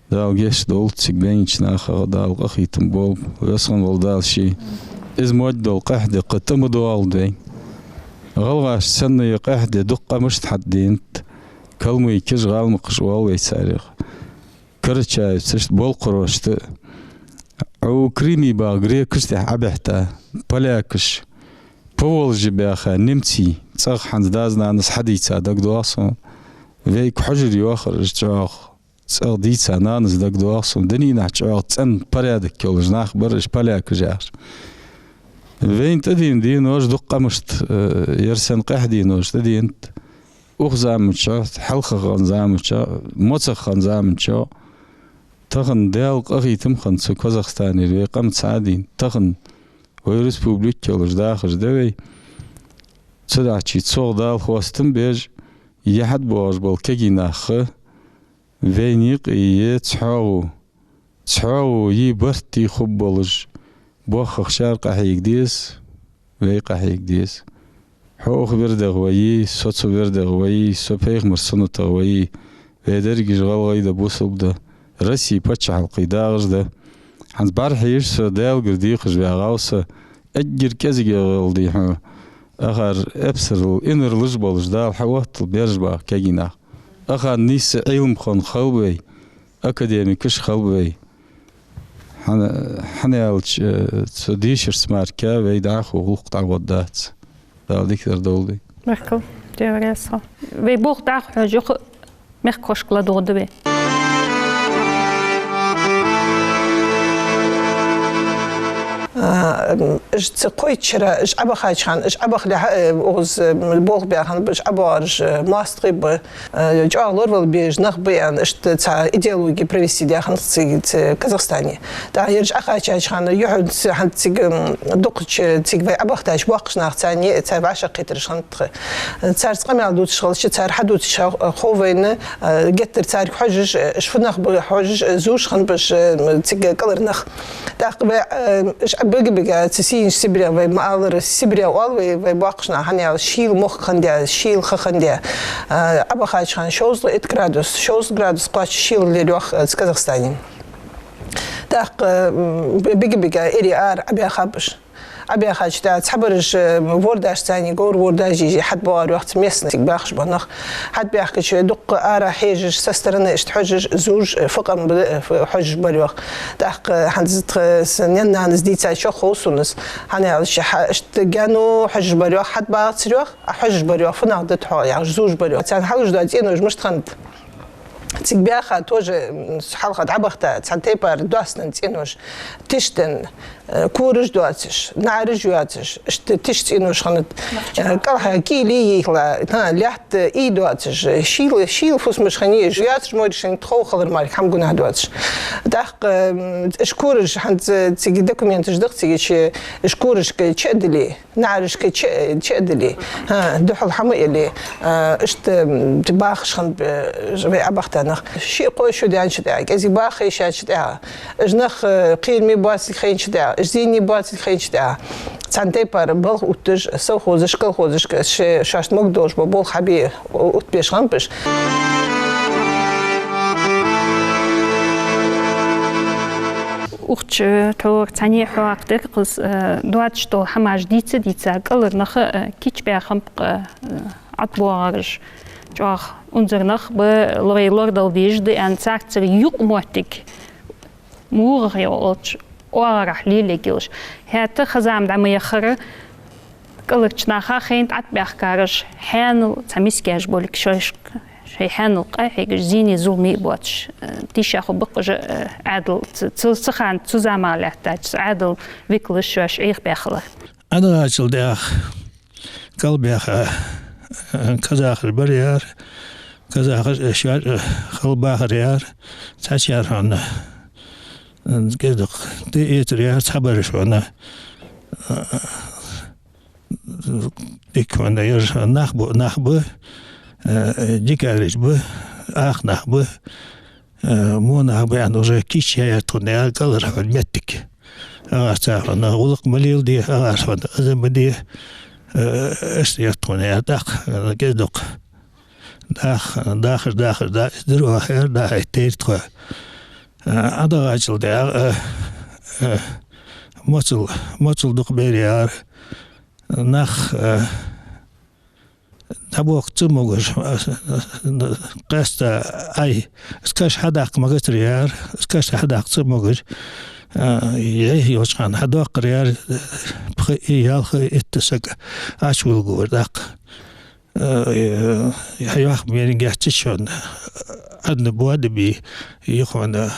Дала гешт долда цига байнача нахага, Дала къахетам болба, веза хинна вола Дала ший. Из мотт дола къахьде кхы тӀа ма доагӀалда вайна. ГӀалгӀашта санна е къахьде дукха къамашта хьатӀаденад, калмыкаш, гӀалмакхаш оал вай царех. Карачаевцашта, балкхарошта, Ӏу Крыме баха грекаш тӀехьа Ӏобихьийтар, полякаш, Поволжье баьха немций, цӀагӀа хӀанз дас-нанас хьадийца дагадоагӀа сона. Вайга хьожар йоахар уж чӀоагӀа, цӀагӀа дийца нанас дагадоагӀа сона. Дуненахьа чӀоагӀа цӀена порядок йолаш нах бар уж полякаш яхаш. Вайна тӀадена денош дукха къамашта, э, ер санна къахьденош тӀаденад. Укх заман чухь, хьалхагӀа заман чухь, моцагӀа заман чухь, тахан Даьла къахетам хинна цу Казахстанера вай къам цхьа а дийна, тахан вай республика йолаш дахаш да вай. Цудухьа цох Дала хоастам беш, е хьатӀабоагӀаш бола кегий нах, вайна юкъе е цхьоагӀо, цхьоагӀо е барт е хургболаш, боккхагӀчар къахьега деза, вай къахьега деза. Хьо укх вирдагӀа вайий, со цу вирдагӀа вайий, со пайхамара суннатагӀа вайий, вай дерригаш гӀалгӀай да, бусалба да, Россе паччахьалкхе дагӀаш да. ХӀанз бӀарахьежаш со, Даьлагара дехаш вагӀа со, эггара кӀезигагӀа гӀалгӀай хьо. Акхар эпсарал, инарлаш болаш Дала хьаоттал бераш баха кегий нах. Акхарна нийсса Ӏилманхой хилба вай, академикаш хилба вай. ХӀана, хӀана аьлча, э, цу дешарца мара вай дӀахо гӀулакх дӀагӀоргдац. Дала дикадар долда вай. Мехкал, Даьла раьза хилва. Вай болх дӀахо хьожаш, мехкахошка ладувгӀаргда вай. А, м, уж ца кхойтта шера, уж Ӏобахача хана, уж Ӏобахалехьа, э, укхаза, э, болх баь хиннаб, уж ӀобоагӀараш, э, моастагӀий ба, э, чӀоагӀа лоравала безаш нах ба аьнна, иштта цхьа идеологи провести даь хиннад цига, ц-, Казахстане. ТӀаккха ераш Ӏокхаьчача хана, юхьанца, хӀанз цига, м, дукхача, цига вай Ӏобахийтача боккхача нахаца цхьана, цхьа вӀашагӀкхетараш хиннад тха. Царца къамаьл дувцаш хилча, цар хьадувцаш хов-, хов вайна, э, геттара царга хьожаш, э, уж фу нах ба хьожаш, э, зувш хиннаб уж, э, цига кӀалхара нах. ТӀаккха вай, э, уж Ӏо-, бига-бига, цу сийнача Сибре, вай ма аллара, Сибре оал вай, вай боккхача наха, хӀана аьлча шийла мохк хиннад, шийла ха хиннад. Э, Ӏобахача хана шовзткъа итт градус, шовзткъа градус кхоачаш шийла лелаеш, э, цу Казахстане. ТӀаккха, м, бига-бига эрий ара Ӏобаьхаб уж. Ӏобаьхача тӀехьа цхьабараш, э, вордашца цхьана, говр вордаш еш хьатӀабоагӀар йоах цу местный цига бахаш бола нах. ХьатӀабаьхкача дукха ара хьежаш, со стороны иштта хьожаш, зувш, э, факъам б-, э, ф-, хьожаш бар йоах. ТӀаккха, э, хӀанз тха с-, наьна-нанас дийцачох хов сона из. ХӀана аьлча, хьа-, иштта гаьно хьожаш бар йоах, хьатӀабагӀацар йоах, а хьожаш бар йоах, фу нах да тхо, яхаш, зувш бар йоах. Царна хьалуш дола цӀенош мишта хиннад. Цига баьха тоже, м, хьалха дӀабахийта, цхьан тайпара доастаденна цӀенош, тиштан, э, кораш доацаш, наӀараш йоацаш, иштта тиша цӀенош хиннад, э, кӀалха кӀийли йихла, хӀа, лаьтта, э, ий доацаш, шийла, шийла фусамаш хиннай, йоацаш моришан тхов хилар мара хӀама гунахь доацаш. ТӀаккха, м, уж кораш хӀанз цига документаш да-кх цига, уж корашка чу а дилле, наӀарашка чу, чу а дилле, хӀа, духьал хӀама а йилле, а, иштта, м, бахаш хиннаб, э, вай Ӏобахийта нах. Ши-кхо шу даьннача тӀехьа, кӀезига баха хайшача тӀехьа, уж нах, э, кхераме боацилга хайнача тӀехьа, уж зене боацилга хайнача тӀехьа, цхьан тайпара балха отташ, совхозашка, колхозашка, ше-, шоашта мегаш дола болх хьабе оттабеш хиннаб уж. Укх чу тхьовра цхьанне хьоахадир-кх из, э, доацаш дола хӀамаш дийца-дийца, кӀалхара нах, э, кийчбаь хиннаб-кх, э, ӀотӀабоагӀараш чӀоагӀа унзара нах ба, лорай лорадала дезаш да аьнна, царцара юкъ моттиг мугӀа хьайолча оагӀорахьа лелаергйолаш. ХӀаьта ха-зама дӀа ма яххара, кӀалхарча наха хайна тӀатӀабаьхкараш хьаьнал цхьа мискаш болга шоаш-, шоай хьаьнал къахьегаш, зене, зуламе боацаш, э, тийша хургба-кх уж, э, Ӏаьдал, ц-, ц-, цу хана, цу заман лаьттача Ӏаьдала викалаш шоаш Ӏехабаь хилар. ӀодагӀачул тӀехьагӀа кӀал баьха, э, казахаш бар яр, казахаш, э, шоаш, э, хала бахар яр, цхьачар хьона, э, кӀезиг-дукха тӀаэцар яр, цхьабараш хьона, э, дика хьона, ераш нах ба, нах ба, э, дикараш ба, ах нах ба, э, во нах ба аьнна, уже кийчъяьяр тхона яр кӀалхара хьона моттиг. АгӀарца хьона гӀулакх ма леладе, агӀарца хьона из ма де, э, иштта яр тхона яр тӀаккха, э, кӀезиг-дукха. Дах-, дахаш, дахаш, да-, из дир оаха яр, дахьийтар тхо. Э, ӀодагӀачул тӀехьагӀа, э, э, моцал, моцал дукха бер яр, нах, э, дӀабохка ца могаш, э, э, къаьстта Ӏай, из каш хьадаккха магацар яр, из каш хьадаккха ца могаш, э, яй йолча хана хьадоаккхар яр, э, пхи, ялх, итт саг Ӏочувилга вар тӀаккха. Э, э, хьайоах, мел геттача хьона, Ӏадна бода бий, юха хьона,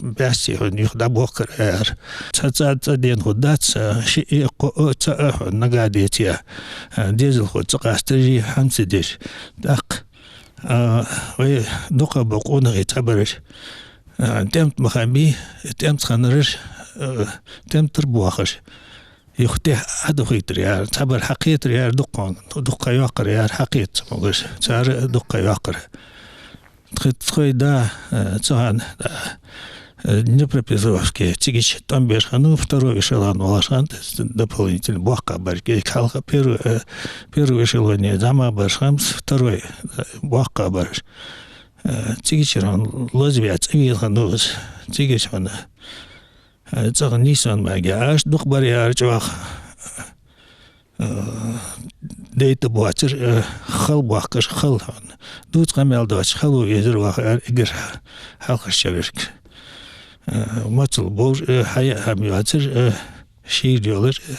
баьсса хьона, юха дӀабохкар яр. Цхьа цӀа, цӀа дена хургдац, э, ши, э, кхо, э, цӀа, э, хьона нагахьа деце, э, дезалхо ца къастарий, хӀама ца деш. ТӀаккха, э, вай дукха ба къонахий цхьабараш. Э, тӀем тӀа ма хиннабий, тӀем тӀа хиннараш, э, тӀем тӀара боахаш. Юха тӀехьа Ӏодахийтар яр, цхьабар хьакхетар яр, дукха, дукха йоаккхар яр, хьакхета ца могаш. Цар дукха йоаккхар. Тхо-, тхоай да, э, цу хана, э, Днепропетровске, цигача тӀом беш хиннав, второй эшелон волаш хиннад, дополнительно боккхагӀбараш, кӀезига хьалха первый, э, первый эшелоне зӀамагӀбараш хиннаб, второй, э, боккхагӀбараш. Э, цигачара хьона лозаваь цӀавена хиннав из, цигача хьона. Э, цӀагӀа нийсвенна ма геа, аш дукха бар яр чӀоагӀа, э, дайта боацар, э, хала боахкаш, хала хьона. Дувца къамаьл доацаш, хало везар оаха яр эггара хьалхарча шерашка. Э, моцал бовш, э, хьаяа хӀама йоацар, э, шийра йолаш, э,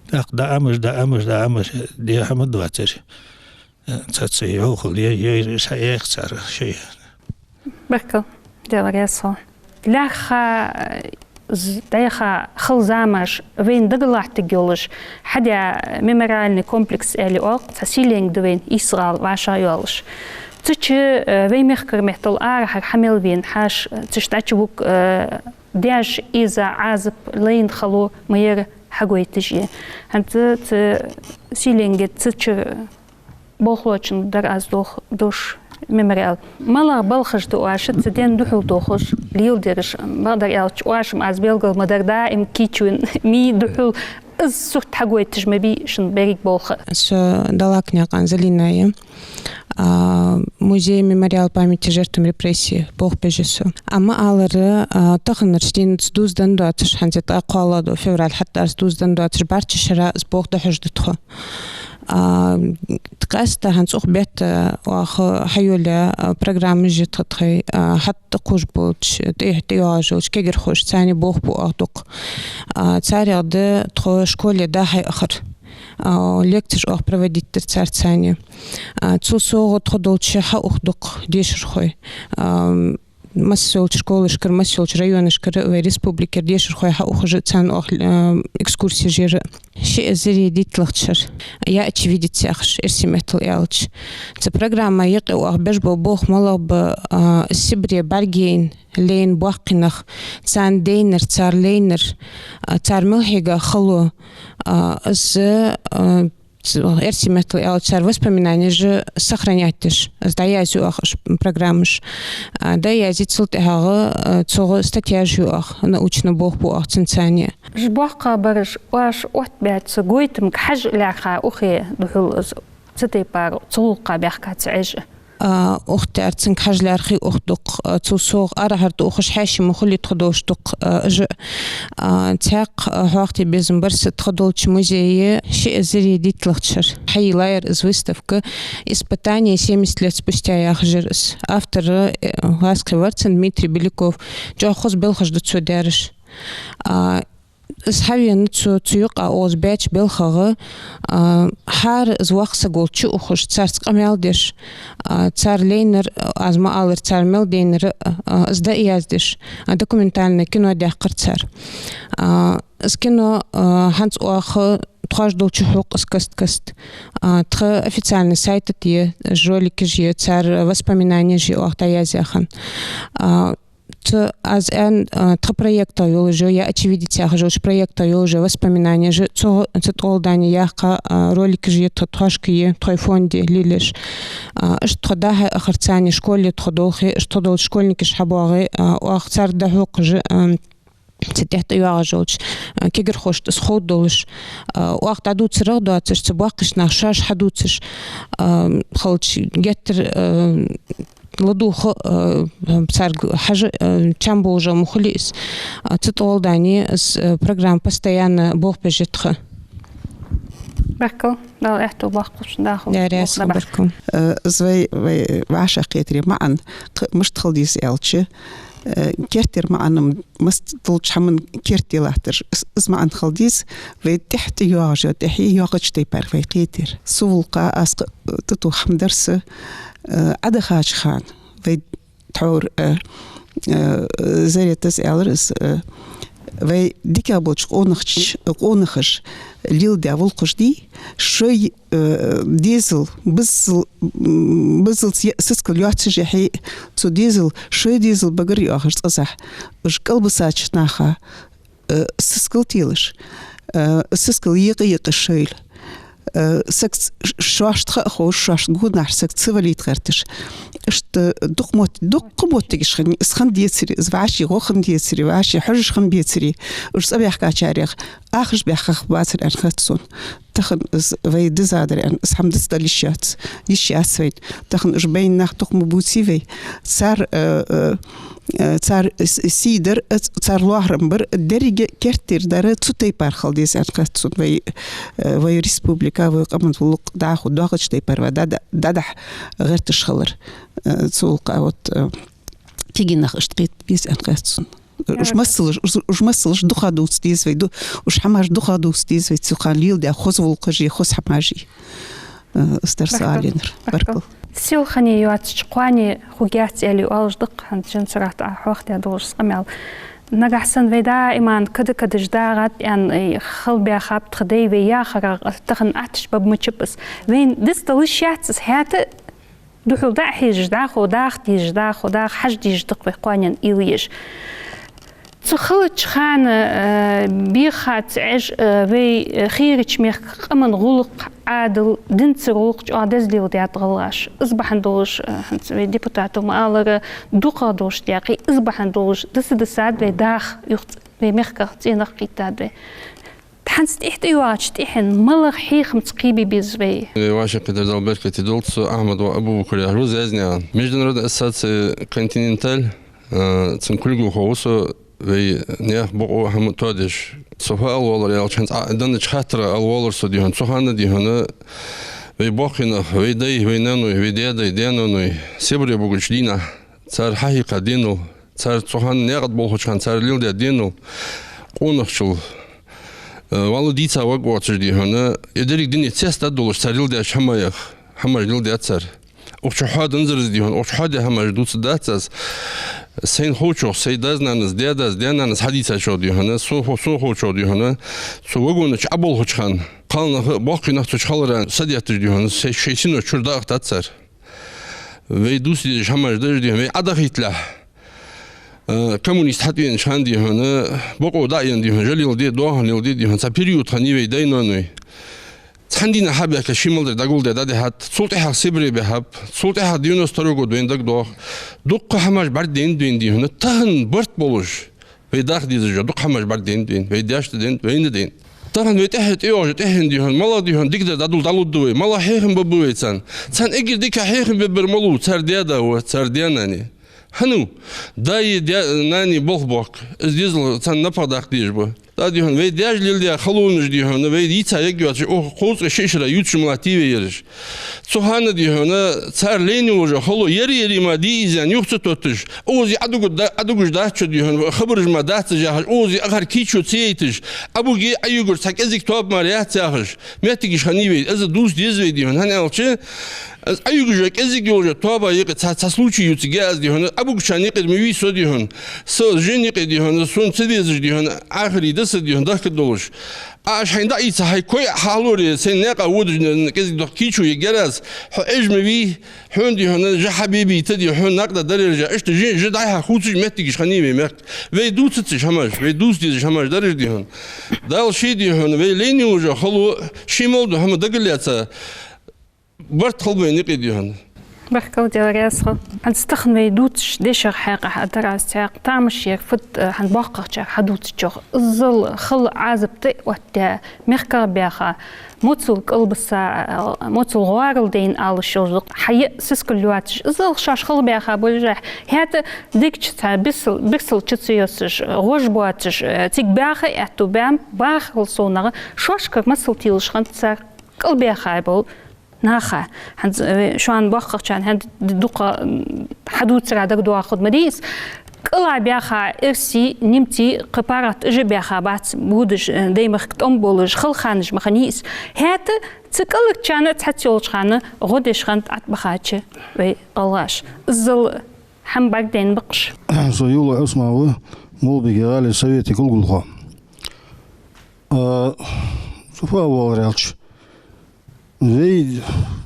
тӀаккха дӀаамаш, дӀаамаш, дӀаамаш, э, де хӀама доацар. Цхьацца йовхал е-, е-, ша яьхцар шоай. Баркал, Даьла раьза хилва. ЛаьрххӀа, э, з-, дӀаяха хала замаш вайна дага латтаргйолаш, хьадаь мемориальный комплекс аьле оал-кх, цхьа сийленг да вайна Исрал вӀашагӀйоалаш. Цу чу, э, вай мехкара меттала арахьара хьа мел вена хьаьша, э, цу чу дӀачувуг, э, даьша эза Ӏазап лайна хало ма яр хьагойташ е. ХӀанз цу сийленге цу чура болхлочун дар аз дох-, дош мемориал. МалагӀа балхаш да оаша цу ден духьал дохаш, леладераш? Бакъдар аьлча, оаш-м, аз белгал ма дар, даим кийчвенна мий духьал, из сурт хьагойташ ма бий шун беррига болх. Со Далакнаькъан Залина я. а, музей «Мемориал памяти жертвам репрессий» болх беш я со. Амма алар, а, таханарча дийнахьа дувзаденна доацаш, хӀанз ткъаь кхоалагӀа ду февраль хьатӀарца дувзаденна доацаш, бӀарчча шера из болх дӀахьош да тхо. А, къаьстта хӀанз укх бетта оаха хьайолаяь, а, программаш я тха тхоай, а, хьатӀакхувш болча, тӀехьа тӀайоагӀаш йолча кагирхошца цхьана болх бу оаха дукха. А, царех да тхо школе дӀа-хьа яхар. А, лекцеш оаха проводить дар царца цхьана. А, цул совгӀа тхо долча хьаух дукха дешархой. А, масса йолча школашкара, масса йолча районашкара, вай республикера дешархой хьаухаш, царна оаха, а, экскурсеш яр. Ши эзари дийтлагӀча шера, я очевидец яхаш, эрсий меттала аьлча. Цу программа юкъе оаха беш бола болх малагӀа ба, а, Сибре бӀаргаяйна, лайна боккхий нах, царна дайнар, цар лайнар, а, цар мел хьийга хало, а, из, а, ц-, эрсий меттала аьлча, цар воспоминанеш сохранять деш, из дӀаязъю оаха уж программаш. А, дӀаязъе, цул тӀехьагӀа, а, цох статьяш ю оаха, научни болх бу оаха цунца цхьана. Уж боккхагӀбараш оаш оттабаьча гойтамга хьажа лаьрхӀа ухе духьал из цу тайпара, цу гӀулакха баьхка ца Ӏеш? А, ухтар цунга хьажа лаьрхӀа ух дукха, а, цул совгӀа арахьара тӀаухаш хьаьший ма хулий тхо долаш дукха, а, уж, а, цхьаькха, а, хьоахаде безам бар са тха долча музее ши эзари дийтлагӀча шера хьайийлаяр из выставка «Испытание семьдесят лет спустя» яхаш яр из. Автор, э, гӀазкхи вар цун, Дмитрий Беляков. ЧӀоагӀа хоза белхаш да цо даьраш. А, Из хьавена цо, цу юкъа оаха баьча белхагӀа, а, хӀара из воккха саг волча чу ухаш, царца къамаьл деш, а, цар лайнар, а, аз ма аллара, цар мел дайнар, а, из дӀаяздеш, а, документальни кино даьккхар цар. А, из кино, а, хӀанз оаха тхоаш долча хьокх из каст-каста. А, тха официальни сайта тӀа я уж роликаш, я цар воспоминанеш я оаха дӀаяздаь хинна. А, Цу аз аьнна, а, тха проектах йолаш я, я очевидец яхаш йолча проектах йолаш я воспоминанеш, цу, цу тӀагӀолла дани яьккха, а, роликаш я тха, тхоашка я, тхоай фонде лелаеш. А, иштта тхо дӀа-хьа яхарца цхьана школе тхо долхе, иштта тхо долча школьникаш хьабоагӀе, а, оаха цар дӀахьокхаш, а, цу тӀехьа тӀайоагӀаш йолча, а, кагирхошта из ховргдолаш. А, оаха дӀадувцарах доацаш, цу боккхийча наха шоаш хьадувцаш, а, хилча геттара, а, ладувгӀа, э, царга хьажа, э, чам болаш ма хулий из. А, цу тӀагӀолла дани из, э, программа постоянно болх беш я тха. Баркал, Дала аьттув боаккхалба шун дӀахо. Даьла раьза хилва, баркал. Э, из вай, вай вӀашагӀкхетаре маӀан, кх-, мишта хила деза аьлча, э, керттера маӀан-м массадолча хӀаман керттера латтар. Из, из маӀан хила деза, вай тӀехьа тӀайоагӀаш йола, тӀехье йоагӀача тайпара вай кхетар. Цу гӀулакха аз кх-, тӀатоха хӀама дар са, э, Ӏодахача хана вай тхьовра, э, э, Заретас аьлар из, э, вай дикагӀа болча къонахч-, къонахаша леладаь гӀулакхаш дий, шоай, э, дезал, биззал, м, биззалца е-, сискал йоаццашехьа, цу дезала, шоай дезала багара йоахаш цкъазахь, уж кӀалбисача наха, э, сискал телаш, э, сискал екъа-екъа шоайла. Э, саг ц-, ш-, шоашта ха а ховш, шоашта гонахьара саг ца валийта гӀерташ. Иштта дукха мотт-, дуккха моттигаш хиннай, из хинна децаре, из вӀаший гӀо хинна децаре, вӀаший хьожаш хинна бецаре, уж цӀабаьхкачарех ахаш баьхках бацар аьнна хет сона. Тахан из вай дизадар аьнна, из хӀама диц дала йиш яц, йиш яц вайна. Тахан уж байна нах дукха ма бувций вай. Цар, э, э, э, цар с-, сий дар, э, ц-, цар лоархӀам бар, деррига керттера дар цу тайпара хила деза аьнна хет сона вай, э, вай республика, вай къаман гӀулакх дӀахо доагӀача тайпара вай дӀа-, дӀа-, дӀадахьа гӀерташ хилар. Э, цу гӀулакха вот, э, кагий нах иштта кхета беза аьнна хет сона. Уж массалаш, уж, уж массалаш дукха дувца деза вай, ду-, уж хӀамаш дукха дувца деза вай, цу хана леладаь хоза гӀулакхаш е хоза хӀамаш е. Э, из дар са аленар. Баркал. Баркал. Сел хинна йоацача кхоане хургьяц аьле оалаш да-кх, хӀанз жин сурат а хьоахадаь долаш къамаьл. Нагахьа санна вай даиман када-кадаш дагӀад аьнна, э, хала баьхаб тха дай вай яхарах, тахан аттача баб мачаб из. Вайна дицдала йиш яц из, хӀаьта духьал дӀа а хьежаш, дӀахо даха дезаш, дӀахо даха хьажа дезаш да-кх вай кхоанен уйла еш. Цу хилча хана, э, бехац Ӏеш, э, вай, э, хийрача мехка къаман гӀулакх, Ӏадал, динцара гӀулакх чӀоагӀа деза леладаьд гӀалгӀаша. Из бахьан долаш, э, хӀанз вай депутато ма аллара, дукхагӀа долаш декъий, из бахьан долаш диса-дисад вай даха юхц-, вай мехка цӀенах кхийттад вай. ХӀанз тӀехьа тӀайоагӀача тӀехьен малагӀа хьехамца кхебе беза вай? Э, вӀашагӀкхетар Дала беркате долда. Со Ахьмадов Абубакар яхаш ва, Зазнаькъан. Международная ассоциация «Континенталь», э, цун кулгалхо ва со, вай наьха бокъо, хӀама тоадеш. Со фу ала воаллар аьлча, хӀанз Ӏа деннача хаттара ала воаллар со, дий хьона. Цу хана, дий хьона, вай боккхий нах, вай дай, вай наьной, вай даь-дай, даь-наьной Сибре бугача дийнахьа цар хьахьийха денал, цар цу хана наькъа тӀа болхача хана цар леладаь денал, къонахчал, э, валла дийца ваг воацаш, дий хьона, э, деррига дунен цецдаь долаш цар леладаьча хӀамаех, хӀамаш леладаьд цар. Укх чу хьоаданзар из, дий хьона, укх чу хьоадаь хӀамаш дувцаргдац аз. Сайна ховчох, сай даь-нанас, даь-дас, даь-нанас хьадийцачох, дий хьона, сона хо-, сона ховчох, дий хьона, цу вагона чу Ӏоболхача хана кхалнаха а, боккхий нах а цу чу хиларах садетташ, дий хьона, сай, шоай синош чура дакъахьийтад цар. Вай дувца дезаш хӀамаш да уж, дий хьона, вай Ӏодахийта лаьрхӀа. Э, коммунист хьатӀавенача хана, дий хьона, бокъо дӀаенна, дий хьона, жа леладе, доахан леладе, дий хьона, цхьа период хиннай вай дай-наьной. Цхьан дийнахьа хьабаьхка ший мел дар дӀагулдаь дӀадихьад, цул тӀехьагӀа Сибре бихьаб, цул тӀехьагӀа девяносто второй год вайна дагадоагӀа. Дуккха хӀамаш бӀаргадайнад вайна, дий хьона, тахан барт болаш. Вай даха дезаш дола дукха хӀамаш бӀаргадайнад вайна, вай даьшта дайнад, вайна дайнад. Тахан вай тӀехьа тӀайоагӀача тӀехьен, дий хьона, малагӀа, дий хьона, дикадар дӀадул-, дӀалургда вай, малагӀа хьехам бергба вай царна. Царна эггара дика хьехам бергбар малув? Цар даь-да ва, цар даь-нана я. ХӀана? Даи даь-, нанеи болх боахк, из дезал царна напагӀа даккха дезаш ба. ТӀаккха, дий хьона, вай даьша леладаь халонаш, дий хьона, вай дийца ергйоацаш, укх кховзткъеи шиъ шера ювцаш ма латтий вай ераш. Цу хана, дий хьона, цар лайна йолаш йола хало ер-еррига ма дий из аьнна юха ца тотташ, укхаза Ӏодугаш да-, Ӏодугаш дац шо, дий хьона, хабараш мара дац уж яхаш, укхаза акхар кийчо ца яйташ, Ӏобуге, Ӏойигар цхьа кӀезига тоаба мара яц яхаш, моттигаш хиннай вай. Из дувца деза вай, дий хьона, хӀана аьлча, из Ӏойигаш йола кӀезига йолаш йола тоаба юкъе цхьа, цхьа случай ювцаргья аз, дий хьона, Ӏобугачарна юкъера ма вий со, дий хьона, са жена юкъе, дий хьона, сона ца дезаш, дий хьона, Ӏахари да са, дий хьона, дахка долаш. Ӏа уж хьайна дӀаийца, хьай кой а хьалоре, сайна наькъа водаш, н-, н-, кӀезига дохка кийчо ергьяр аз, хьо Ӏеш ма вий, хьона, дий хьона, жа хьабе бийта, дий хьона, накъадар ержа, иштта жи-, жи дӀай-хьа хувцаш моттигаш хиннай вай мехка. Вай дувцац уж хӀамаш, вай дувца дезаш хӀамаш дар уж, дий хьона. Дала ше, дий хьона, вай лайна йолаш йола хало, ший мел дола хӀама дагалаьца, барт хилба вайна юкъе, дий хьона. Баркал, Даьла раьза хилва. ХӀанз тахан вай дувцача дешах хьакъехьа а дар аз цхьаькха тамашийна фуд, э, хӀанз боккхагӀчар хьадувцачох. Иззал хала Ӏазап тӀа а оттадаь, мехках баьха, моцал кӀалбиса, э, моцал гӀоарал дайна алаш йолаш да, хьае а сискал лоацаш, иззал шоаш хала баьха болаш а, хӀаьта дикача цхьа бисал, бисал чу ца йоссаш, гӀож боацаш, э, цига баьха а аьттув баьннаб, бахарал совнагӀа шоашкара масал телаш хиннад цар кӀалбаьха бола наха. ХӀанз, э, шоана боккхагӀчарна хӀанз д-, дукха, м, хьадувцар дагадоагӀаргда ма дий из. КӀала баьха эрсий, немций, кхы паргӀата уж баьха бац, будаш, э, даймахка тӀом болаш, хала ханаш ма хиннай из. ХӀаьта цу кӀаларчарна цхьацца йолча хана гӀо деш хиннад Ӏат бахача вай гӀалгӀаша. Иззал хӀама бӀаргадайна бакъаш. Со Юлай Ӏусман ва, Молбике гӀалий совета кулгалхо. А, со фу ала воаллар аьлча, вай,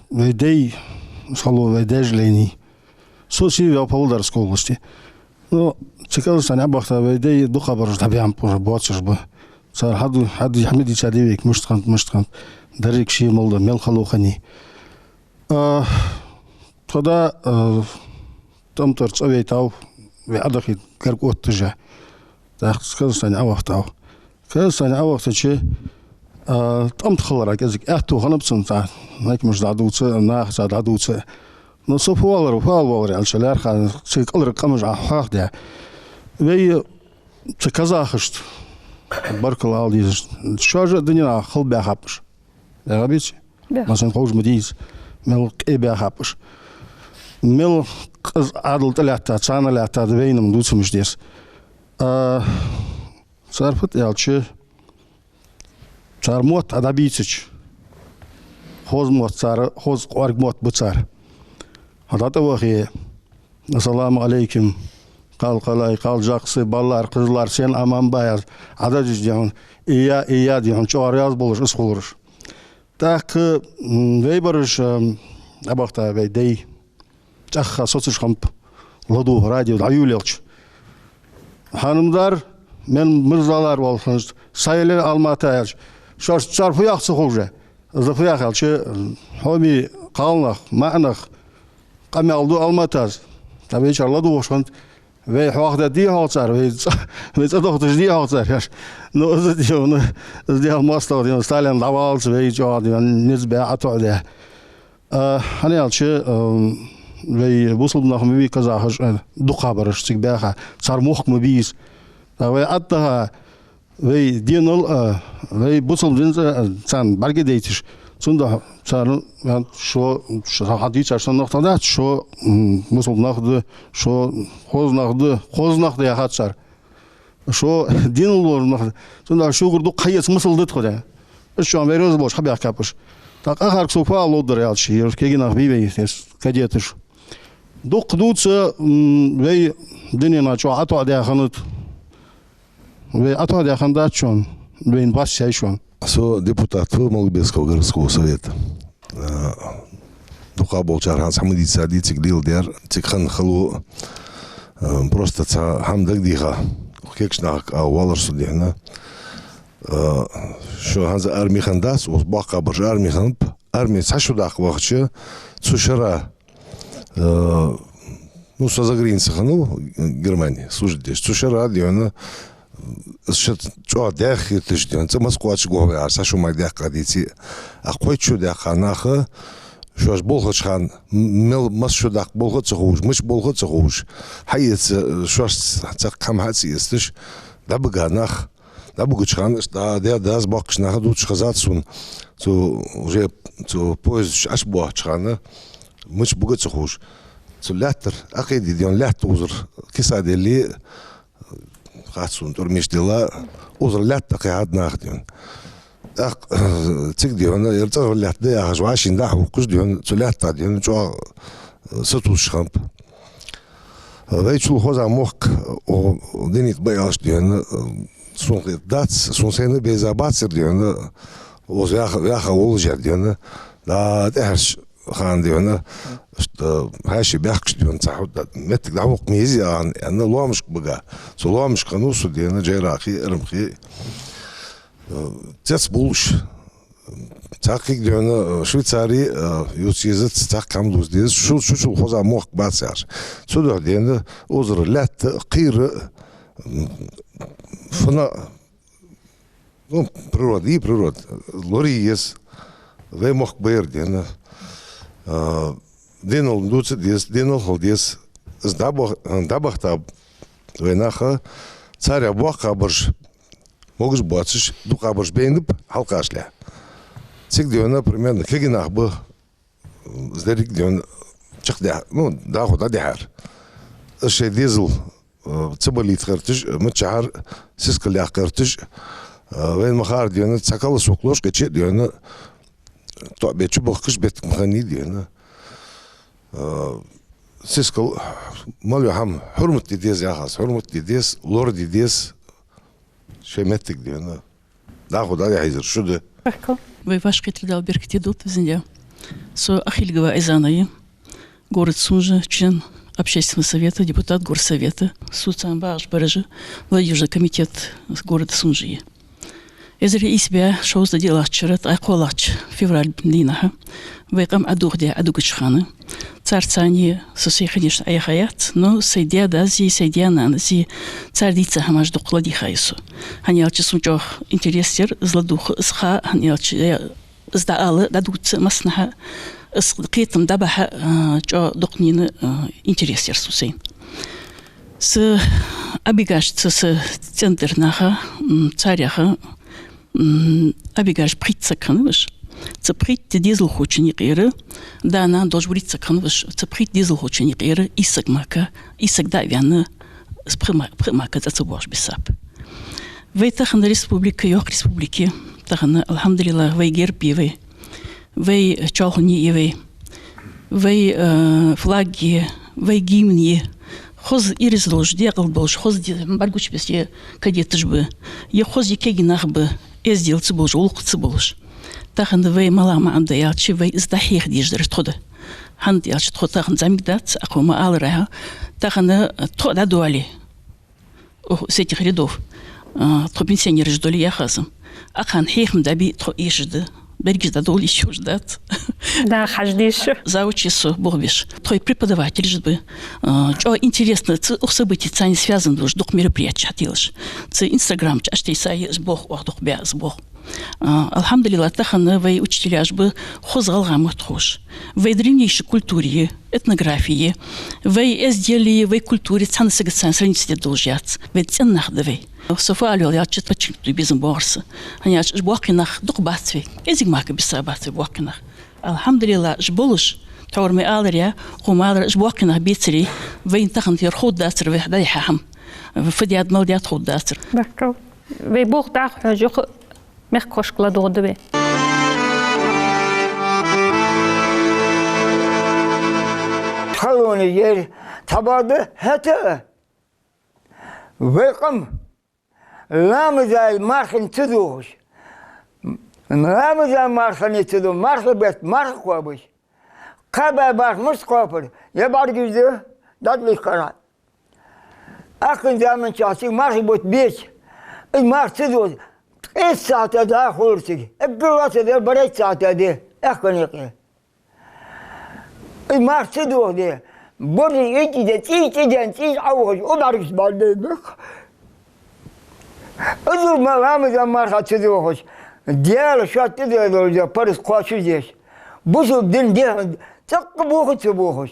вай дай, масала, вай даьша лайнай. Со сийваьв Павлодарской области. Ну, цу Казахстане Ӏобахийта вай дай дукхагӀбараш дӀабаьннаб, уже боацаш ба. Цар хьаду-, хьаду-, хьадийца дий вайга, мишта хиннад, мишта хиннад, деррига ше мел да, мел хало хиннай. А, тха да, а, тӀом тӀара цӀавайтав, вай Ӏодахийта гарга отташ а. ТӀаккха Казахстане Ӏовахийтав. Казахстане Ӏовахийтача, а, тӀом тӀа хиларах кӀезига аьттув хиннаб цунна цхьа, нахамаш дӀадувца, нахаца дӀадувца. Но со фу ала воаллар, фу ала воаллар аьлча, лаьрхӀа цига кӀалхара къамаш Ӏохьоахадаь. Вай цу казахашта баркал ала дезаш. Шоаш а дунен хала баьхаб уж. Баьха беций? Баьха. Масала, ховш ма дий из, мел къе баьхаб уж. Мел къиза Ӏадал тӀа лаьттад, царна лаьттад, вайна-м дувца мича деза. А, цар фуд аьлча, цар мотт Ӏа дӀабийцача, хоза мотт цар, хоза кӀоарга мотт ба цар. Хьо дӀатӀавахе, «Ассаламу Ӏалайкум, кхалкхалий, кхалжакъсий, балларий, кхыжаларий, сен аман ба?» яхаш, Ӏа дӀадийцача, дий хьона, ийя, ийя, дий хьона, чӀоагӀа раьза болаш из хулар уж. ТӀаккха, м, вай бараш, м, Ӏобахийта вай дай. ЧӀоагӀа соцаш хиннаб ладувгӀа радио дӀайолаелча. Хьанамдар, мел мурзалар вал ханаш, Сайлер, Алмата аьлча. Шоаш цар фу йоах ца ховш а. Из фу йоах аьлча, хьоме кхалнах, маӀа нах къамаьл ду Алматас. Цхьа вечар ладувгӀаш хиннад, Вай хьоахадаьдий хьогӀ цар, вай цӀа-, вай цӀадохийташ дий хьогӀ цар, яхаш. Ну, из дий хьона, из дий хьона моастагӀа дий хьона, Сталин дӀаваллалца вай чӀоагӀа дий хьона низ баь, ӀотоӀадаь. А, хӀана аьлча, ам, вай бусалба нах ма бий казахаш, а, дукхагӀбараш цига баьха, цар мохк ма бий из. ТӀаккха вай ӀотӀатаха, вай денал, а, вай бусалба динца, а, царна бӀаргадайташ. Цудухьа царна, а, шо, шо хьадийцар санна нах дац, шо, м, бусалба нах да, шо хоза нах да, хоза нах да яхац цар. Шо денал лораш нах да. Цудухьа шугара дукха хьаэца масал да тхо, да. Уж чӀоагӀа вай роза болаш хьабаьхкаб уж. ТӀаккха ахарг сога фу ала ловра аьлча, ераш кегий нах бий вай, эс кадеташ. Дукха дувца, м, вай дунен чу ӀотоӀадаь хиннад. Вай ӀотоӀадаь хиннадац шоана, вайна бас яьй шоана. Со депутат ва Малгобекского городского совета. А, дукхагӀболчар хӀанз хьа ма дийцадий цига леладаьр, цига хинна хало, а, просто цхьа хӀама дагадеха. Кегийча нахага ала воаллар со дий хьона. А, шо хӀанз арми хиннадац, укхаза боккхагӀбараш арми хиннаб, арме цхьа шу даккха вахача, цу шера Э, ну, со за границей хиннав, Германе служить деш. Цу шера дий хьона, ше чӀоагӀа даьха хеташ дий хьона, цӀа маца кхоачаш гохьваьхар, цхьа шу мара даьккха деций. А кхойтта шу даьккха наха, шоаш болхача хана, м-, мел масса шу даккха болх а ца ховш, мича болх а ца ховш, хьаэца, шоашца цхьаккха хӀама хьа а ца эцаш, дӀабига нах, дӀабигача хана, иштта дӀа-, даь-дас боккхийча наха дувцаш хезад сона, цу уже, цу поезда чу Ӏаш боагӀача хана, мича буга а ца ховш. Цу лаьттара Ӏокхийдий дий хьона лаьтта укхазара киса деллий, хац сона тӀормеш делла, укхазара лаьтта Ӏокхихьад наха дий хьона. ТӀаккха, цига дий хьона, ер цӀагӀара лаьтта да яхаш, вӀаший дӀахьокхаш дий хьона, цу лаьттах дий хьона, чӀоагӀа сатувсаш хиннаб. Вайчул хоза мохк, о, динит баьлаш дий хьона, сона хетадац, сона сайна бейза бацар дий хьона, укхаза ваьха, ваьха волаш яр дий хьона, да, тӀехьарча хана дий хьона, иштта хьаьший баьхкаш дий хьона, цхьа хӀу-, да, моттиг дӀахьокха ма езий аьнна, аьнна, лоамашка бига. Цу лоамашка хиннав со дий хьона, Джейрахи, Эрмахи. Э, цецбувлаш, цхьаккха дий хьона, э, Швейцаре, э, ювца езац, цхьаккха хӀама дувца дезац, шу-, шучул хоза мохк бац яхаш. Цудухьа дий хьона, укхазара лаьтта, кхера, м, фана, ну, природа, и природа, лорае еза, вай мохк ба ер дий хьона. Э, денал дувца деза, денал хила деза. Из дӀабах-, дӀабахийтаб вай наха, царех боккхагӀбараш, могаш боацаш, дукхагӀбараш байнаб хьалкхашле. Цига дий хьона, примерно, кегий нах ба, из деррига дий хьона чакхдаьхьа, ну, дӀахо дӀадихьар. Из шоай дезал, э, ца балийта гӀерташ, мичахьара сискал яккха гӀерташ, э, вайна ма харра дий хьона, цхьа калас воккха лош кхаьча а дий хьона, тоӀабе чубахкаш беттиг ма хиннай дий хьона. Э, сискал мел йола хӀама хьурмат де деза яхаш, хьурмат де деза, лораде деза, шоай моттиг дий хьона. ДӀахо дӀадихьа езар шу да. Вай вӀашагӀкхетар Дала беркате долда, везан Даьла. Со Ахильгова Айзана я, город Сунжа, член общественного совета, депутат горсовета, социально багӀаш бараш, молодёжный комитет города Сунжа я. Эзар ийс бӀаь шовзткъеи диълагӀча шера ткъаь кхоалагӀча февраль дийнахьа вай къам Ӏодохадаь Ӏодугача хана, царца цхьана со сай, конечно, Ӏехаяц, но сай даь-дас а, сай даь-нанас а, цар дийца хӀамаш дукха ладийгӀа я со. ХӀана аьлча сона чӀоагӀа интерес яр из ладувгӀа, из ха, хӀана аьлча, э, из дӀаала, дӀадувца массанахьа, из кхетам дӀабахьа, э, чӀоагӀа дукханена, э, интерес яр сона сайна. Са Ӏобигаш цу са цӀен тӀара наха, м, царех, м, Ӏобигаш пхийтта саг хиннаб уж. Цу пхийтта дезалхочун юкъера, да-нана долаш вурийтта саг хиннаб уж. Цу пхийтта дезалхочун юкъера ийс саг мара, ийс саг дӀа а ваьнна, пхи ма-, пхи мара цӀа ца боагӀаш бисаб. Вай тахан республика, йоккха республика я, тахан, алхьамдулиллахӀ, вай герб я вай. Вай чоалхане я вай. Вай, э, флаг я, вай гимн я. Хоза ираз долаш, декъал болаш, хоза де-, бӀаргагуча беса е кадеташ ба, е хоза е кегий нах ба, эздел ца болаш, гӀулакх ца болаш. Тахан вай малагӀа маӀан да аьлча, вай из дӀахьеха дезаш дар тхо да. ХӀана аьлча тхо тахан зӀамига дац, укхо ма аллара. Тахан тхо дӀадоале, ох, с этих рядов, а, тхо пенсионераш доле яхазам. Укхарна хьехам дӀабе тхо эшаш да. Берригаш дӀадоладе йиш йолаш дац. Да, хьаждеш. Завучи со болх беш. Тхоай преподавателаш ба. А, чӀоагӀа интересно, цу укх событеца связан долаш дукха мероприятеш хьателаш. Цу Instagram чу аштей са из болх, оаха дукха баь из болх. А, алхьамдулиллахӀ, тахан вай учителяш ба хоза гӀалгӀай мотт ховш. Вай древнейшей культуре, этнографе, вай эзделе, вай культуре цхьан сагаца страница де долаш яц. Вай цӀен нах да вай. Со фу ала йоал аьлча, подчеркнуть де безам боагӀар са. ХӀана аьлча уж боккхий нах дукха бац вай. КӀезига мара бисса бац вай боккхий нах. АлхьамдулиллахӀ, уж болаш, тхьовра ма аллара, хӀама аллара, уж боккхий нах бецаре, вайна тахан тӀера ховргдацар вай дӀадихьа хӀама. Фу даьд, мала даьд ховргдацар. Баркал. Вай болх дӀахо хьожа, юха мехкахошка ладувгӀаргда вай. Халонаш яр, цхьабакъда хӀаьта а. Вай къам ламаза марханна ца дохаш. Ламаза марханна ца дохаш, марха бетта марха кхоабаш. Кхаьба марха мишта кхоапар, е бӀаргаш да, дӀатӀалуш кхара. Аьхкан заман чухь цига мархий бутт беча, из марха ца дохаш, ткъеста сахьата да хулар цига. Эггара лоацца дар барайтта сахьата да, аьхкан юкъе. Из марха ца дохаш де, борз итт де, цӀий цӀий де, цӀий Ӏовахаш, у бӀаргашта бӀаргадайнаб. Из ма ламаза марха ца дохаш, Даьла шоашта тӀадоаллаш да парз кхоачашдеш. Бусалба дина дехьа цӀаккха боха ца бохаш.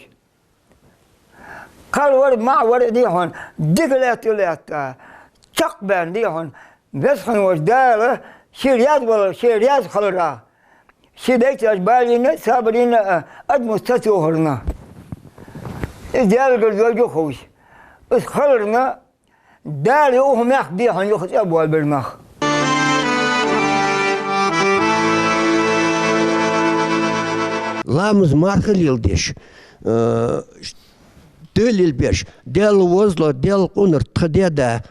Кхалвар, маӀавар дий хьона, дика лаьтта лаьтта, чакхбаьнна дий хьона, Веза хинна волча Дала ше раьза валар, ше раьза хилара, ше дайта балийна, сабарийна, а, адамаш ца тохарна. Из Даьлагара дойгу ховш. Из хиларна, Дала юха мехка дий хьона юха цӀа а боалабир нах. Ламаз марха леладеш, э, Даьла лелабеш, Даьла возло, Даьла къонар тха даь-да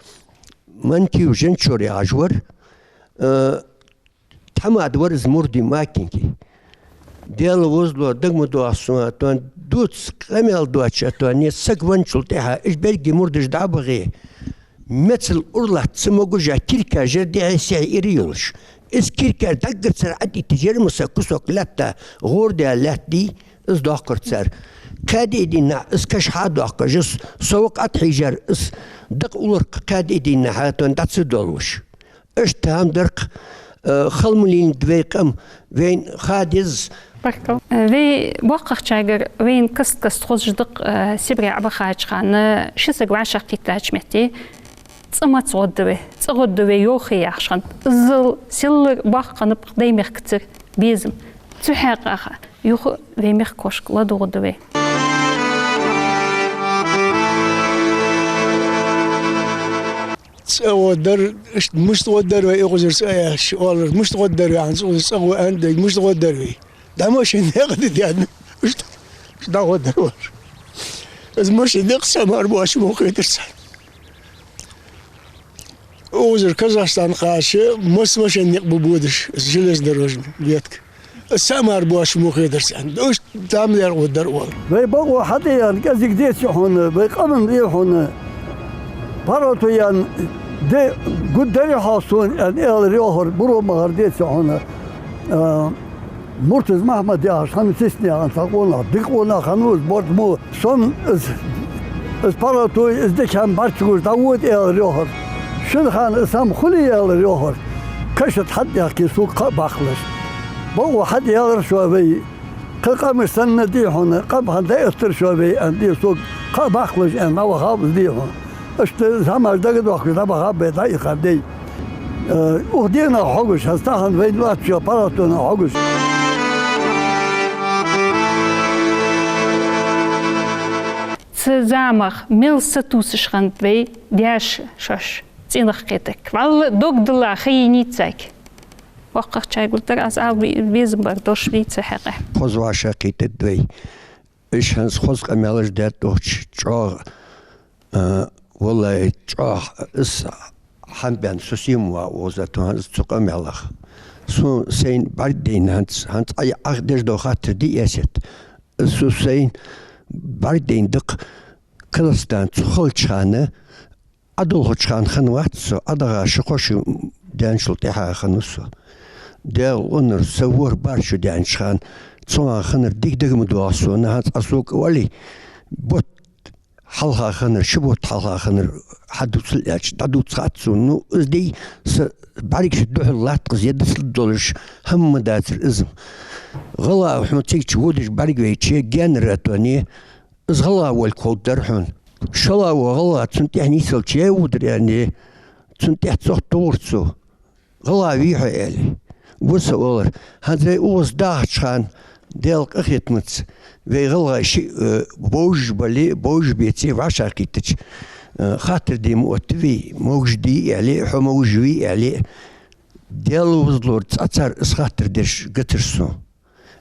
Манкиев Женчур яхаш вар, э, тхьамада вар из мурдий Макинги. Даьла возло, дага ма доагӀа сона, тхона дувца къамаьл доацаш, тхона саг венначул тӀехьагӀа, уж берригаш мурдаш дӀабахе, мецал ура латта ца могаш а, киркаш жер дехьа-сехьа ира йолаш. Из киркаш даггара цар Ӏадийтташ, ер ма са кусок лаьтта, гӀор даь лаьтта дий, из доаккхар цар. Кхаь ди дийнахьа из каш хьадоаккхаш, из сов къатхьийжар, из дакъа уларкх кхаь ди дийнахьа тхона дӀа ца доаллаш. Иштта хӀама дар-кх, э, халмалийна да вай къам, вайна ха деза. Баркал. Э, вай боккхагӀчаргара вайна каст-каста хозаш да-кх, э, Сибре Ӏобахача хана ши саг вӀашагӀкхийттача метте цӀи маца гӀоргда вай, цӀи гӀоргда вай йоахе яхаш хиннад. Иззал селлара боккха хиннаб-кх Даймехкацара безам. Цу хьакъехьа юха вай мехкахошка ладувгӀаргда вай. ЦӀи гӀоргдар, иштта мишта гӀоргдар вай, укхазара цӀи а яьлча, оалар, мишта гӀоргдар вай, хӀанз укхазара цӀи гӀо аьнна, мишта гӀоргдар вай. ДӀа машен декъа де деанна, иштта, иштта дӀагӀоргдар оалар. Из машен декъа са мара боацаш мо хетар царна. Укхазара Казахстан кхача масса машен никъ ба бодаш, из железнодорожный ветка. Из са мара боацаш мо хетар царна. Иштта там лергӀо дар оал. Вай бокъо хьатӀаяьнна кӀезига деций хьона, вай къаман дий хьона. ПаргӀато яьнна, де, гуд дарий хьо сона, аьнна, аьлар йоахар, буро ма хар деций хьона. А, Муртаз-Махьмад яхаш хиннав Сиснех цхьа къонах, дика къонах хиннав из, борз мо. Сона из, из паргӀато, из дика хӀама бӀарчча гуш дӀавода, аьлар йоахар. Шин хана из хӀама хуле, аьлар йоахар, каша тӀа хьатӀадаьхке сога кхаъ баккхалаш. Бокъо хьатӀаяьлар шоана вай. Кхы къамаш санна дий хьона, къам хьадоаттар шоана вай, аьнна, дий сога кхаъ баккхалаш, аьнна, дӀавахав из дий хьона. Иштта замаш дагадоахкаш дӀабахаб вай, дӀаихаб вай. Э, укх денах хьогаш, хӀанз тахан вайна лоацца паргӀатонах хьогаш. Цу замах мел сатувсаш хиннад вай даьша шоаш цӀенах кхетарг. ВаллахӀи, дог дилла ха еннай царга. БоккхагӀчаргара дар аз ала безам бар дош вий цу хьакъехьа. Хоза вӀашагӀкхийттад вай. Уж хӀанз хоза къамаьлаш даьд укх чу чӀоагӀа, а, валлахӀи, чӀоагӀа из хӀама баьнна со сема ва укхаза тхо хӀанз цу къамаьлах. Сона сайна бӀаргадайна хӀанз, хӀанз Ӏа, Ӏа деш дола хаттар дий, Эсет. Из со сайна бӀаргадайна да-кх Казахстан цу хилча хана, Ӏодолхача хана хинна вац со, Ӏодахача ши-кхо шу даьнначул тӀехьагӀа хиннав со. Даьла къонахчо са ворхӀ бӀаьрг чу даьннача хана, цу хана хиннар дика дага ма доагӀа сона, хӀанз Ӏа сога оале, бутт хьалха хиннар, ши бутт хьалха хиннар хьадувцал аьлча, дӀадувца хац сона. Ну, из дай са бӀаргашта духьал латт-кх из, е дицлургдолаш хӀама ма дацар из. ГӀалгӀа хьона цига чу водаш бӀаргавайча, геннара а тоне, из гӀалгӀа волга ховргдар хьона. ШоллагӀа вола гӀалгӀа цунна тӀехьа нийсъелча, е водар аьнна, цунна тӀехьа цох тохар цо. ГӀалгӀа вий хьо, аьле. Ва со, оалар. ХӀанз вай укхаза дахача хана, Даьла къахетамца, вай гӀалгӀай шиъ, э, бовзаш бале, бовзаш беце, вӀашагӀкхийтача, э, хаттар де ма оттавий, могаш дий, аьле, хьо могаш вий, аьле. Даьла возалора цкъа цар из хаттар деш гацар сона.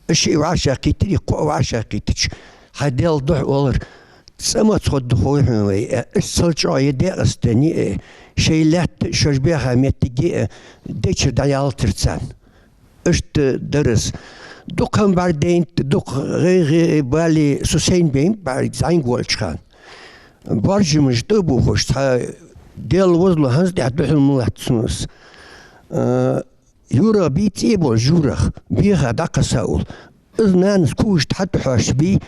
Уж шиъ вӀашагӀкхийттар, кхоъ вӀашагӀкхийтача, хьай Даьла духьа, оалар, цкъа маца ховргда хой хьона вай, э, уж цул чӀоагӀа е декъаста дени, э, шоай лаьтта, шоаш баьха моттиг, э, дечура дӀаяллийтар царна. Иштта дар из. Дукха хӀама бӀаргадайнад, дукха гӀайгӀа, бала, сусайна байнаб бӀарг зӀамига волча хана. Боаржамаш тӀабувхаш, цхьа Даьла возалора хӀанз тӀехьа духьал ма латт сона из. А, Юрах бий цӀе болаш, Юрах, беха дӀакхесса ул. Из нанас когаш тӀа хьатӀахьош бий,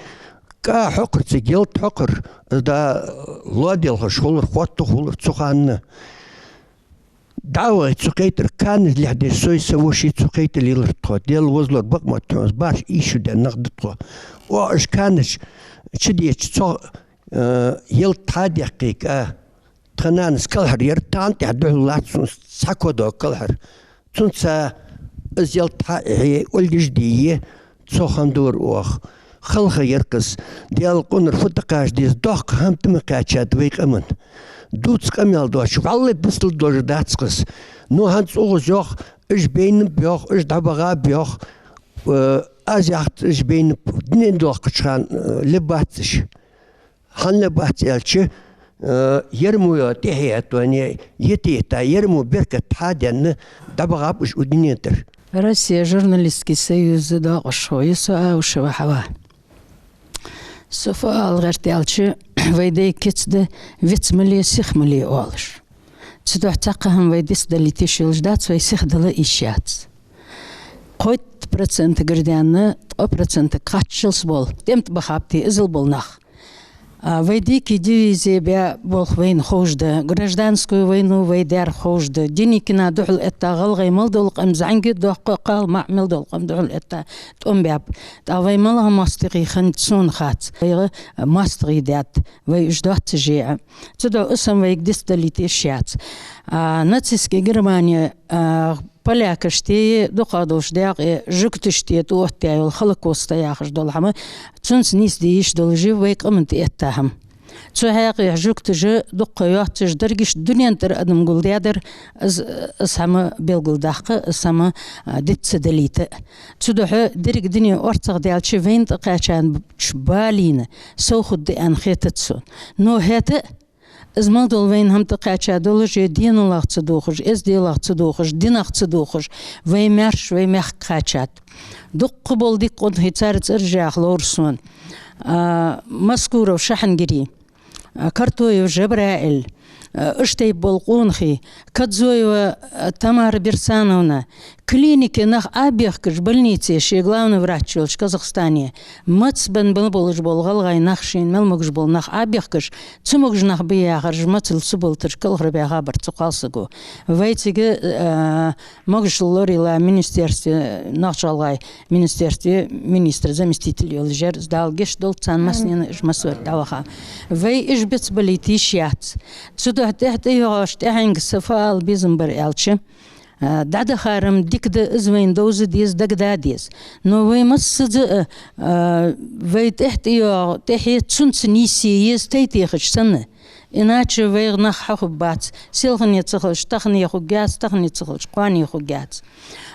кӀа хьокхар цига, ялат хьокхар, из да лоаделхаш хулар, хотта хулар цу хана. ДӀа а вахе, цу кхетар канаш лехьдеш, сой са воша цу кхетар лелар тхо. Даьла возалора бакъ ма тхьона, барш ийша даь нах да тхо. Оаха уж канаш чудеча, цох, э, ялат хьадехке кӀа. Тха нанас кӀалхара яр, тахан тӀехьа духьал латт сона цхьа кодо кӀалхара. Цунца из ялат хьа а хье, ольгаш а дийе, цох хиннадора оаха. Халха яр-кх из, Даьла къонахчо фу тӀакхача деза, доккха хӀама тӀа ма кхаьчад вай къаман. Дувца къамаьл доацаш, вӀалла дицлургдолаш дац-кх из. Ну, хӀанз укхаза йоах, уж байнаб йоах, уж дӀабахаб йоах, э, аз яхац, уж байнаб, дунен доаккхача хана, э, лебац уж. Хьанна бац аьлча, э, ер мо йола тӀехье а тоне, йита-йита, ер мо беркат хьаденна, дӀабахаб уж укх дунен тӀара. Россе журналистский союза доакъашхо я со, Аушева Хьава. Со фу ала гӀерт аьлча, вай дай кица да, виц ма ле, сиха ма ле оалаш. Цудухьа цхьаккха хӀама вай дицдалийта йиш йолаш дац, вай сиха дала йиш яц. Кхойтта процентагара даьнна, ткъо процентага кхаччалца бола, тӀем тӀа бахаб те иззал бола нах. А, вай дикий дивизе баь болх вайна ховш да, гражданскую войну вай даьр ховш да, Деникина духьал этта гӀалгӀай мел дола къам, зӀамига доккха кхал маӀа мел дола къам духьал этта тӀом баьб. ТӀаккха вай малагӀа моастагӀий хиннад сона хац. ВайгӀа моастагӀий даьд, вай уж доаццашеи а. Цудухьа из хӀама вайга дицдалийта йиш яц. А, нацистски Германе, а, полякаштеи, дукхагӀдолча даькъе, жугташтеи тӀаоттаяь йола Холокост яхаш дола хӀама, цунца нийсде йиш долаш я вай къаман тӀаэтта хӀама. Цу хьакъехьа жугташа дукха йоаццаш, дерригаш дунен тӀара адам гулдаьдар, из, из хӀама белгалдаккха, из хӀама, а, диц ца далийта. Цудухьа деррига дуне орцагӀдаьлча, вайна тӀакхаьчача балийна совхургда аьнна хетац сона. Но хӀаьта а, из мел дола вайна хӀама тӀакхаьча долаш, е денал ца дохаш, эзделал ца дохаш, динал ца дохаш, вай маьрша вай мехка кхаьчад. Дукха бола дика къонахий, цар цӀераш яха ловр сона. А, Маскуров Шахьангири, а, Картоев Жабраил, а, иштта бола къонахий, Кадзоева, а, Тамара Берсановна, клинике нах Ӏобехкаш, больнице, ше главный врач йолча Казахстане, маца бенна мел болаш бола гӀалгӀай нах, шийна мел могаш бола нах Ӏобехкаш, цамогаш нах ба яхараш, мацал ца болтараш кӀалхарбаьха бар цу кхалсаго. Вай цига, а, могашал лорайилла министерстве, нохч-гӀалгӀай министерстве министра заместитель йолаш яр, Дала гешт долда царна массанена, уж массавар дӀаваха. Вай уж бицбалийта йиш яц. Цудухьа тӀехьа тӀайоагӀаш тӀехьенга са фу ала безам бар аьлча, а, дӀадахар-м дика да, из вайна довза деза, дагадоа деза. Но вай массаза а, а, вай тӀехьа тӀайоагӀа тӀехье цунца нийсъе еза, тайп техача санна. Иначе вайх нах хьахургбац, селхане ца хилча тахане хургьяц, тахане ца хилча кхоане хургьяц.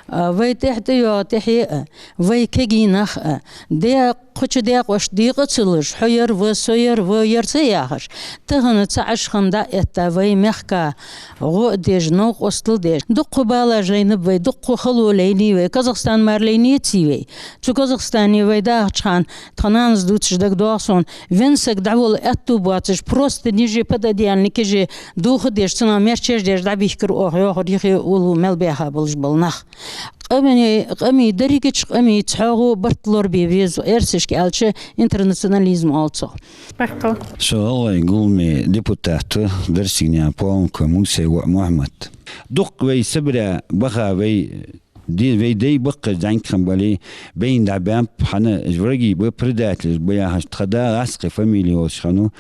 А, вай тӀехьа тӀайоагӀа тӀехье а, вай кагий нах а, де кхыча даькъошта декъа ца луш, хьо яр ва, со яр ва, яр ца яхаш, тахан цхьа Ӏаш хинна дӀа а этта, вай мехка гӀо а деш, новкъостал деш. Дукха балаш лайнаб вай, дукха хало лайнай вай, Казахстан мара лайнеций вай. Цу Казахстане вай дахача хана тха нанас дувцаш дагадоагӀа сона, венна саг дӀаволла аьттув боацаш, просто ниже пододеяльникаш дувха деш, цунах мерчеш деш дӀабийхкар оаха, йоахар, юхе уллув мел баьха болаш бола нах. къамий, къамий дерригача къамий цхьоагӀо барт лорабе веза, эрсашка аьлча, интернационализм оал цох. Баркал. Со гӀалгӀай гуллама депутат ва, Дарсигнаькъан Полковник Мусаев Мухьмад. Дукха вай Сибре баха вай ди-, вай дай баккхий зӀамига хинна бале, байна дӀабаьннаб, хӀана, враги ба, предатели ба яхаш, тха да гӀазкхий фамили йолаш хиннав.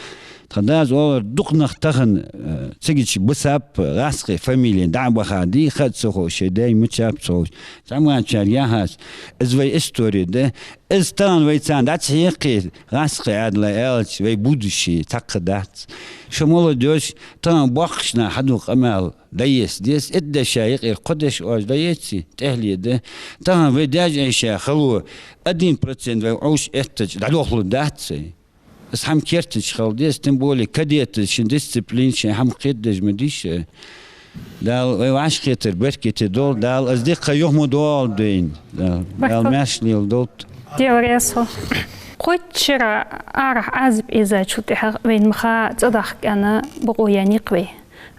Тха дас оалар, дукха нах тахан, э, цигача бисаб гӀазкхий фамили дӀа а баха, дий, ха а ца ховш, шоай даь мичаб ца ховш. ЗӀамагӀчар яхаш, из вай истори да. Из тахан вай царна дӀа ца хьекхе, гӀазкхий Ӏаьдала аьлча, вай будущее цхьаккха дац. Шо молодёжь, тахан боккхийча наха хьаду къамаьл дӀаэца деза, итт дешай юкъера кхо деша оаш дӀаэций, тӀехьале да. Тахан вай даьша-йиша хало, один процент вай Ӏовша эттача дӀадохалургдац вай. Из хӀама кертача хила деза, тем более кадеташ шун дисциплина, шоай хӀама кхетадеш ма дий шо. Дала вай вӀашагӀкхетар беркате долда, Дала из дика юха ма доагӀалда вайна. Дала, Дала маьрша леладолда. Дела раьза хилва. Кхойтта шера арахьа Ӏазап эзачул тӀехьагӀа вайна мах цӀадахка аьнна бокъо яьннай-кх вай.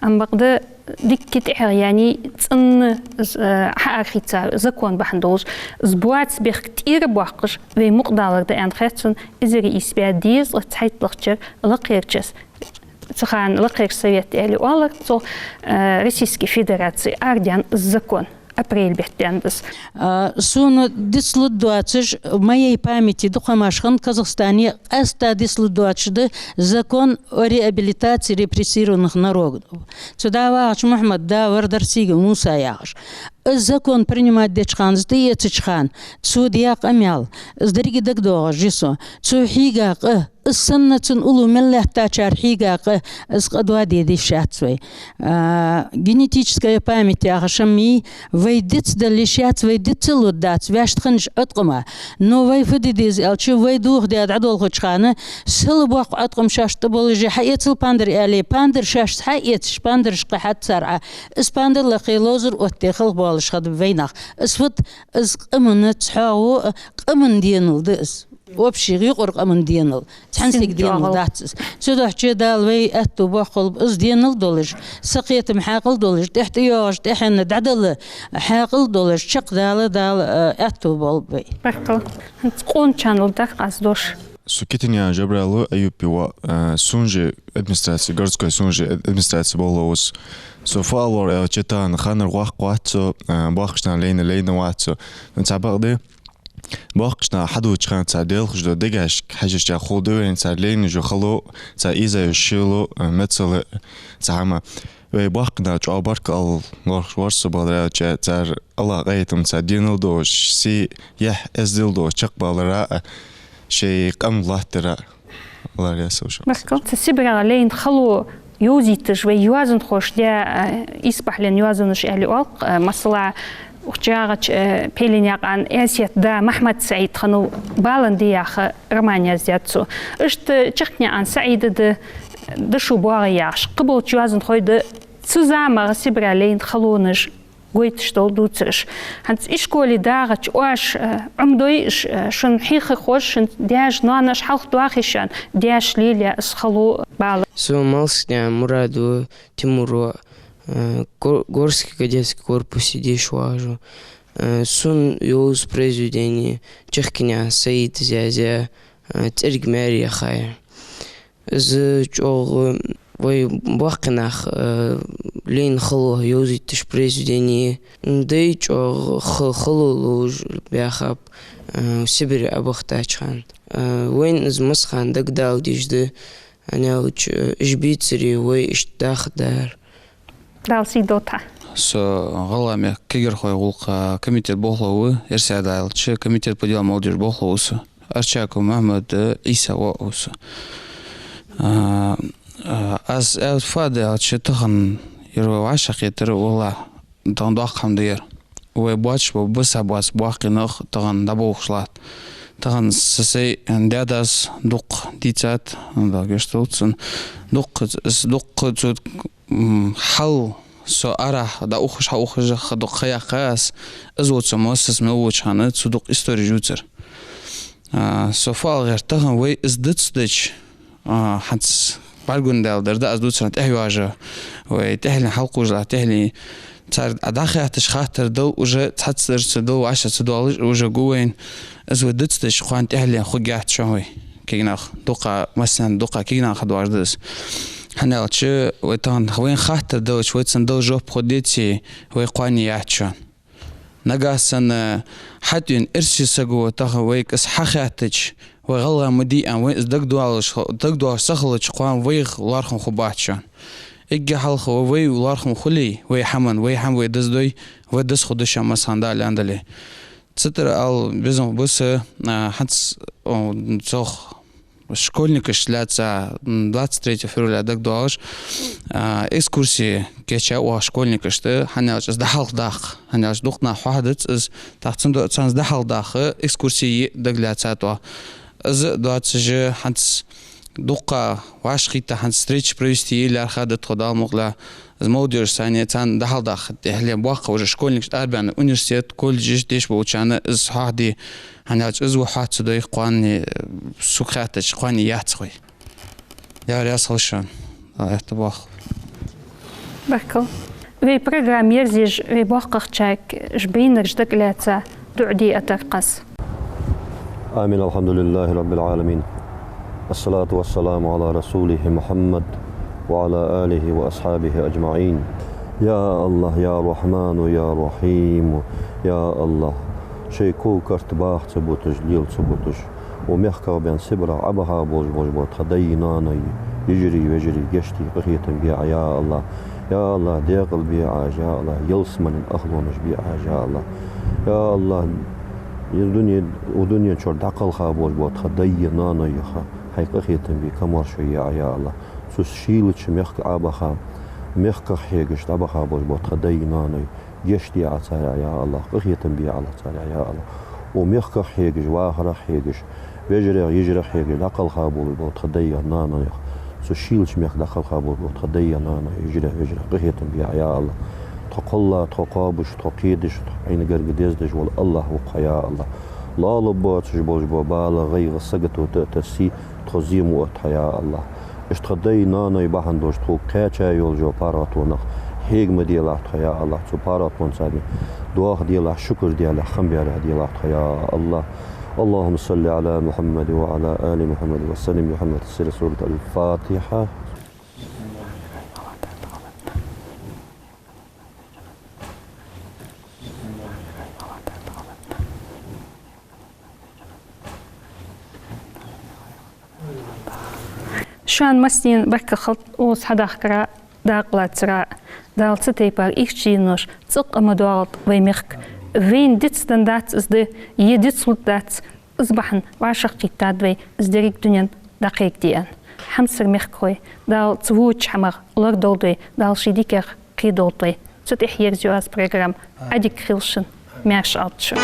Амма бакъда дикка тӀехьагӀа яьннай, цӀенна, э, хьаархица закон бахьан долаш, из боаца бехк тӀера боаккхаш, вай мукъадалар да аьнна хет сона, эзар ийс бӀаь дезткъа цхьайтталагӀча шера лакхерча, цу хана Лакхерча Совет аьле оалар цох, э, Российски Федераце арадаьннад из закон. Апрель бетта даьннад из. А, сона дицлургдоацаш, в моей памяти дукха хӀамаш хинна Казахстане, къаьстта дицлургдоацаш да закон о реабилитации репрессированных народов. Цу дӀавагӀача Мухьмада да вар Дарсигов Муса яхаш. Из закон принимать деча хана, из тӀаэцача хана, цо даь къамаьл, из деррига дагадоагӀаш я сона. Цо хьийга къа, из санна цун уллув мел лаьттачар хьийга къа, из къа доаде дезаш яц вай. А, генетическая память яхаш хӀама я, вай дицдала йиш яц, вай диц а лургдац, вешта хиннача Ӏоткъама. Но вай фу де деза аьлча, вай дохадаь дӀадолхача хана, сел боккха Ӏоткъам шоашта тӀа болаш я, хьаэцал пандар аьле, пандар шоашца хьаэцаш, пандараш кхы хьаца цар Ӏа. Из пандар лакхе, ловзар оттаде халхабоалаш хиннаб вай нах. Из фуд, из къаман цхьоагӀо, къаман денал да из. Общий, юкъара къаман денал. Цхьан сага денал дац из. Цудухьа Дала вай аьттув боаккхалба из денал долаш, сакхетама хьаькъал долаш, тӀехьа тӀайоагӀаш, тӀехьенна дӀадала хьаькъал долаш, чакхдала Дала, э, аьттув болба вай. Баркал. ХӀанз къоначарел дакъа аз дош. Со Китинаькъан Жабраил ва, Аюпа воӀ, э, Сунжи администраце, городской Сунжи администраце болхло ва со. Со фу оал аьлча, тахан ханара воккха вац со, э, боккхийча наха лайна, лайна вац со. Ну, цхьабакъда, боккхийча наха хьадувцача хана цар делхаш дола дегашка хьежача ховргда вайна цар лайна йола хало, цар ийза йола шело, э, мецало, цхьа хӀама. Вай боккхий нах чӀоагӀа баркал лоархӀаш вар со, бакъдар аьлча, цар Аллахӏа къахетамца денал долаш, сий, яхь, эздел долаш чакхбалара а, шоай къам латтара а. Аллахӏ раьза хилва шоана. Баркал. Цу Сибрера лайна хало йовзийташ вай йоазонхоша даь, э, исбахьален йоазонаш аьле оал-кх, э, масала, укх чӀоагӀача, э, Пелинаькъан Эсета да Махьмад-СаӀида хиннав «Балан ди» яха роман яздаьд цо. Иштта Чахкинаькъан СаӀида да «Дошо боагӀе» яхаш. Кхыболча йоазонхой да цу заман Сибре лайна халонаш гойташ дола дувцараш. ХӀанз ишколе дагӀача оаш, э, Ӏомадой уж, э, шун хьехархоша, шун даьша-ноаноша хьалхадоахий шоана, даьша лелаяь из хало, бала? Со Малсагнаькъан Мурад ва, Тимура воӀ, э, гор-, Горский кадетский корпусе деша вагӀаш ва. Э, сона йовза произведени Чахкинаькъан СаӀида яздаь, э, «ЦӀерга маьре яхай». Из чӀоагӀа вай боккхий наха, э, лайна хало йовзийташ произведени я. Дай чӀоагӀа ха-, хало ловш баьхаб, э, Сибре Ӏобахийтача хана. Э, вайна из массахана дагадала дезаш да, хӀана аьлча, э, уж бийцаре вай иштта даха дар. Дала сий долда хьа. Со ГӀалгӀай мехка кагирхой гӀулакха комитета болхло ва, эрсий аьлча, комитет по делам молодёжи болхло ва со. Арчаков Мухьмад, э, Ӏийса воӀ ва со. А, а, аз аьлча, фу да аьлча, тахан ер вай вӀашагӀкхетар, валлахӀи, тахан доккха хӀама да ер. Вай боацаш бола бусалба боккхий нах тахан дӀаболхаш латт. Тахан са сай даь-дас дукха дийцад, Дала гешт долда цунна, дукха, с-, дукха цу м, хьал со арахьа дӀаухаш, хьаухаш, ха-, дукха ха яьккхай аз, из воацаш ма са мел волча хана, цо дукха истореш дувцар. А, со фу ала гӀерт, тахан вай из дицдича, а, хӀанз бӀаргагуш дар да аз дувцар, тӀехьа йоажа, вай тӀехьале хьалкхувш латт, тӀехьале Цар дӀахаьттача хаттар дала уже цхьацца дарца дала, вӀашагӀ ца доалаш уже гу вайна. Из вай дицдеш кхоана тӀехьале хургьяц шоана вай. Кегий нах, дукха массанена, дукха кегий наха доагӀаш да из. ХӀана аьлча вай тахан вайна хаттар далча, вай цунна дала жоп хургдеце, вай кхоане яц шоана. Нагахьа санна хьатӀавена эрсий саг ва тахан вайга из хьахаьттача, вай гӀалгӀай ма дий аьнна, вайна из дагадоалаш, дагадоалаш ца хилча, кхоана вайх лоархӀам хургбац шоана. Эггара хьалха вай, вай лоархӀам хуле, вай хӀаман, вай хӀама вай дизадой, вай диза хургда шоана массахана Дала аьнна дале. Цу тӀара ала безам ба са, а, хӀанз, о, цох школьникашта лаьца, м, двадцать третьего февраля дагадоагӀаш, а, экскурси кийча оаха школьникашта, хӀана аьлча из дӀахьалхадаккха, хӀана аьлча дукха наха хьоахадац из, тӀаккха цудухьа царна из дӀахьалхадаккха экскурси е дагалаьцад оаха. Из доацаш хӀанз дукха вӀашагӀкхийтта хӀанз встреча провести е лаьрхӀа да тхо, Дала мукъалахь. Из молодёжь санна, царна дӀахьалхадаккха тӀехьале боккха уже школьникашта арабаьнна университет, колледжаш деш болчарна из хьоахаде, хӀана аьлча из ва хьоаха ца дой кхоане, сога хаьттача, кхоане яц вай. Дала раьза хилва шоана. Дала аьттув боаккхалба. Баркал. Вай программа ерзаеш, вай боккхагӀчарга уж байнараш дагалаьца, дуӀа де атаркхас. آمين. الحمد لله رب العالمين. الصلاة والسلام على رسوله محمد وعلى آله وأصحابه أجمعين. يا الله، يا رحمن، يا رحيم. يا الله, шоай ков-карт баха ца буташ, лела ца буташ, укх мехках бен Сибрах Ӏобаха болаш, болаш бола тха дай-наной, йижарий, вежарий гешт де, къахетам бе Ӏа, я АллахӀ. Я АллахӀ, декъала бе Ӏа уж, я АллахӀ, ялсмален ахӀлонаш бе Ӏа уж, я АллахӀ. Я АллахӀ, ер дуне, укх дунен чура дӀакхелха болаш бола тха дай-наной яха, хьай къахетам бе, камаьршо е Ӏа, я АллахӀ. Цу шийлача мехка Ӏобаха, мехках хьегаш дӀабаха болаш бола тха дай-наной, гешт де Ӏа царех, я АллахӀ, къахетам бе Ӏа царех, я АллахӀ. Укх мехках хьегаш, вахарах хьегаш, вежарех, йижарех хьегаш дӀакхелха болаш бола тха дай-наной яха, цу шийлача мехка дӀакхелха болаш бола тха дай-наной, йижарех, вежарех къахетам бе Ӏа, я АллахӀ. Тхо кхелла, тхо кхоабаш, тхо кхедаш, тхо Ӏийна гарга дездеш вола АллахӀ ва-кх хьо, я АллахӀ. Лоалуш боацаш болаш бола бала, гӀайгӀа, сагото тӀа а тессе, тхо зе ма отта хьо, я АллахӀ. Уж тха дай-наной бахьан долаш тхога кхаьча йолаш йола паргӀатонах хьега ма делахь тхо, я АллахӀ. Цу паргӀатонца доаха делахь, шукар делахь, хам баьлехь делахь тхо, я АллахӀ. اللهم صل على محمد وعلى آل محمد وسلم بحرمة سر سورة الفاتحة. Шоана массанена баркал хилда укхаза хьадахкара, дакъа лацара. Дала цу тайпара ихча денош цӀаккха ма доагӀалда вай мехка. Вайна дицдан дац из да, е дицлургдац, из бахьан вӀашагӀкхийттад вай, из деррига дунен дӀакхайкаде аьнна. Хьамсара мехкахой, Дала цу воча хӀамах лорадолда вай, Дала ший диках кхедолда вай. Цу тӀехьа ерзаю аз программа. Ӏадика хийла шун, маьрша Ӏалда шо.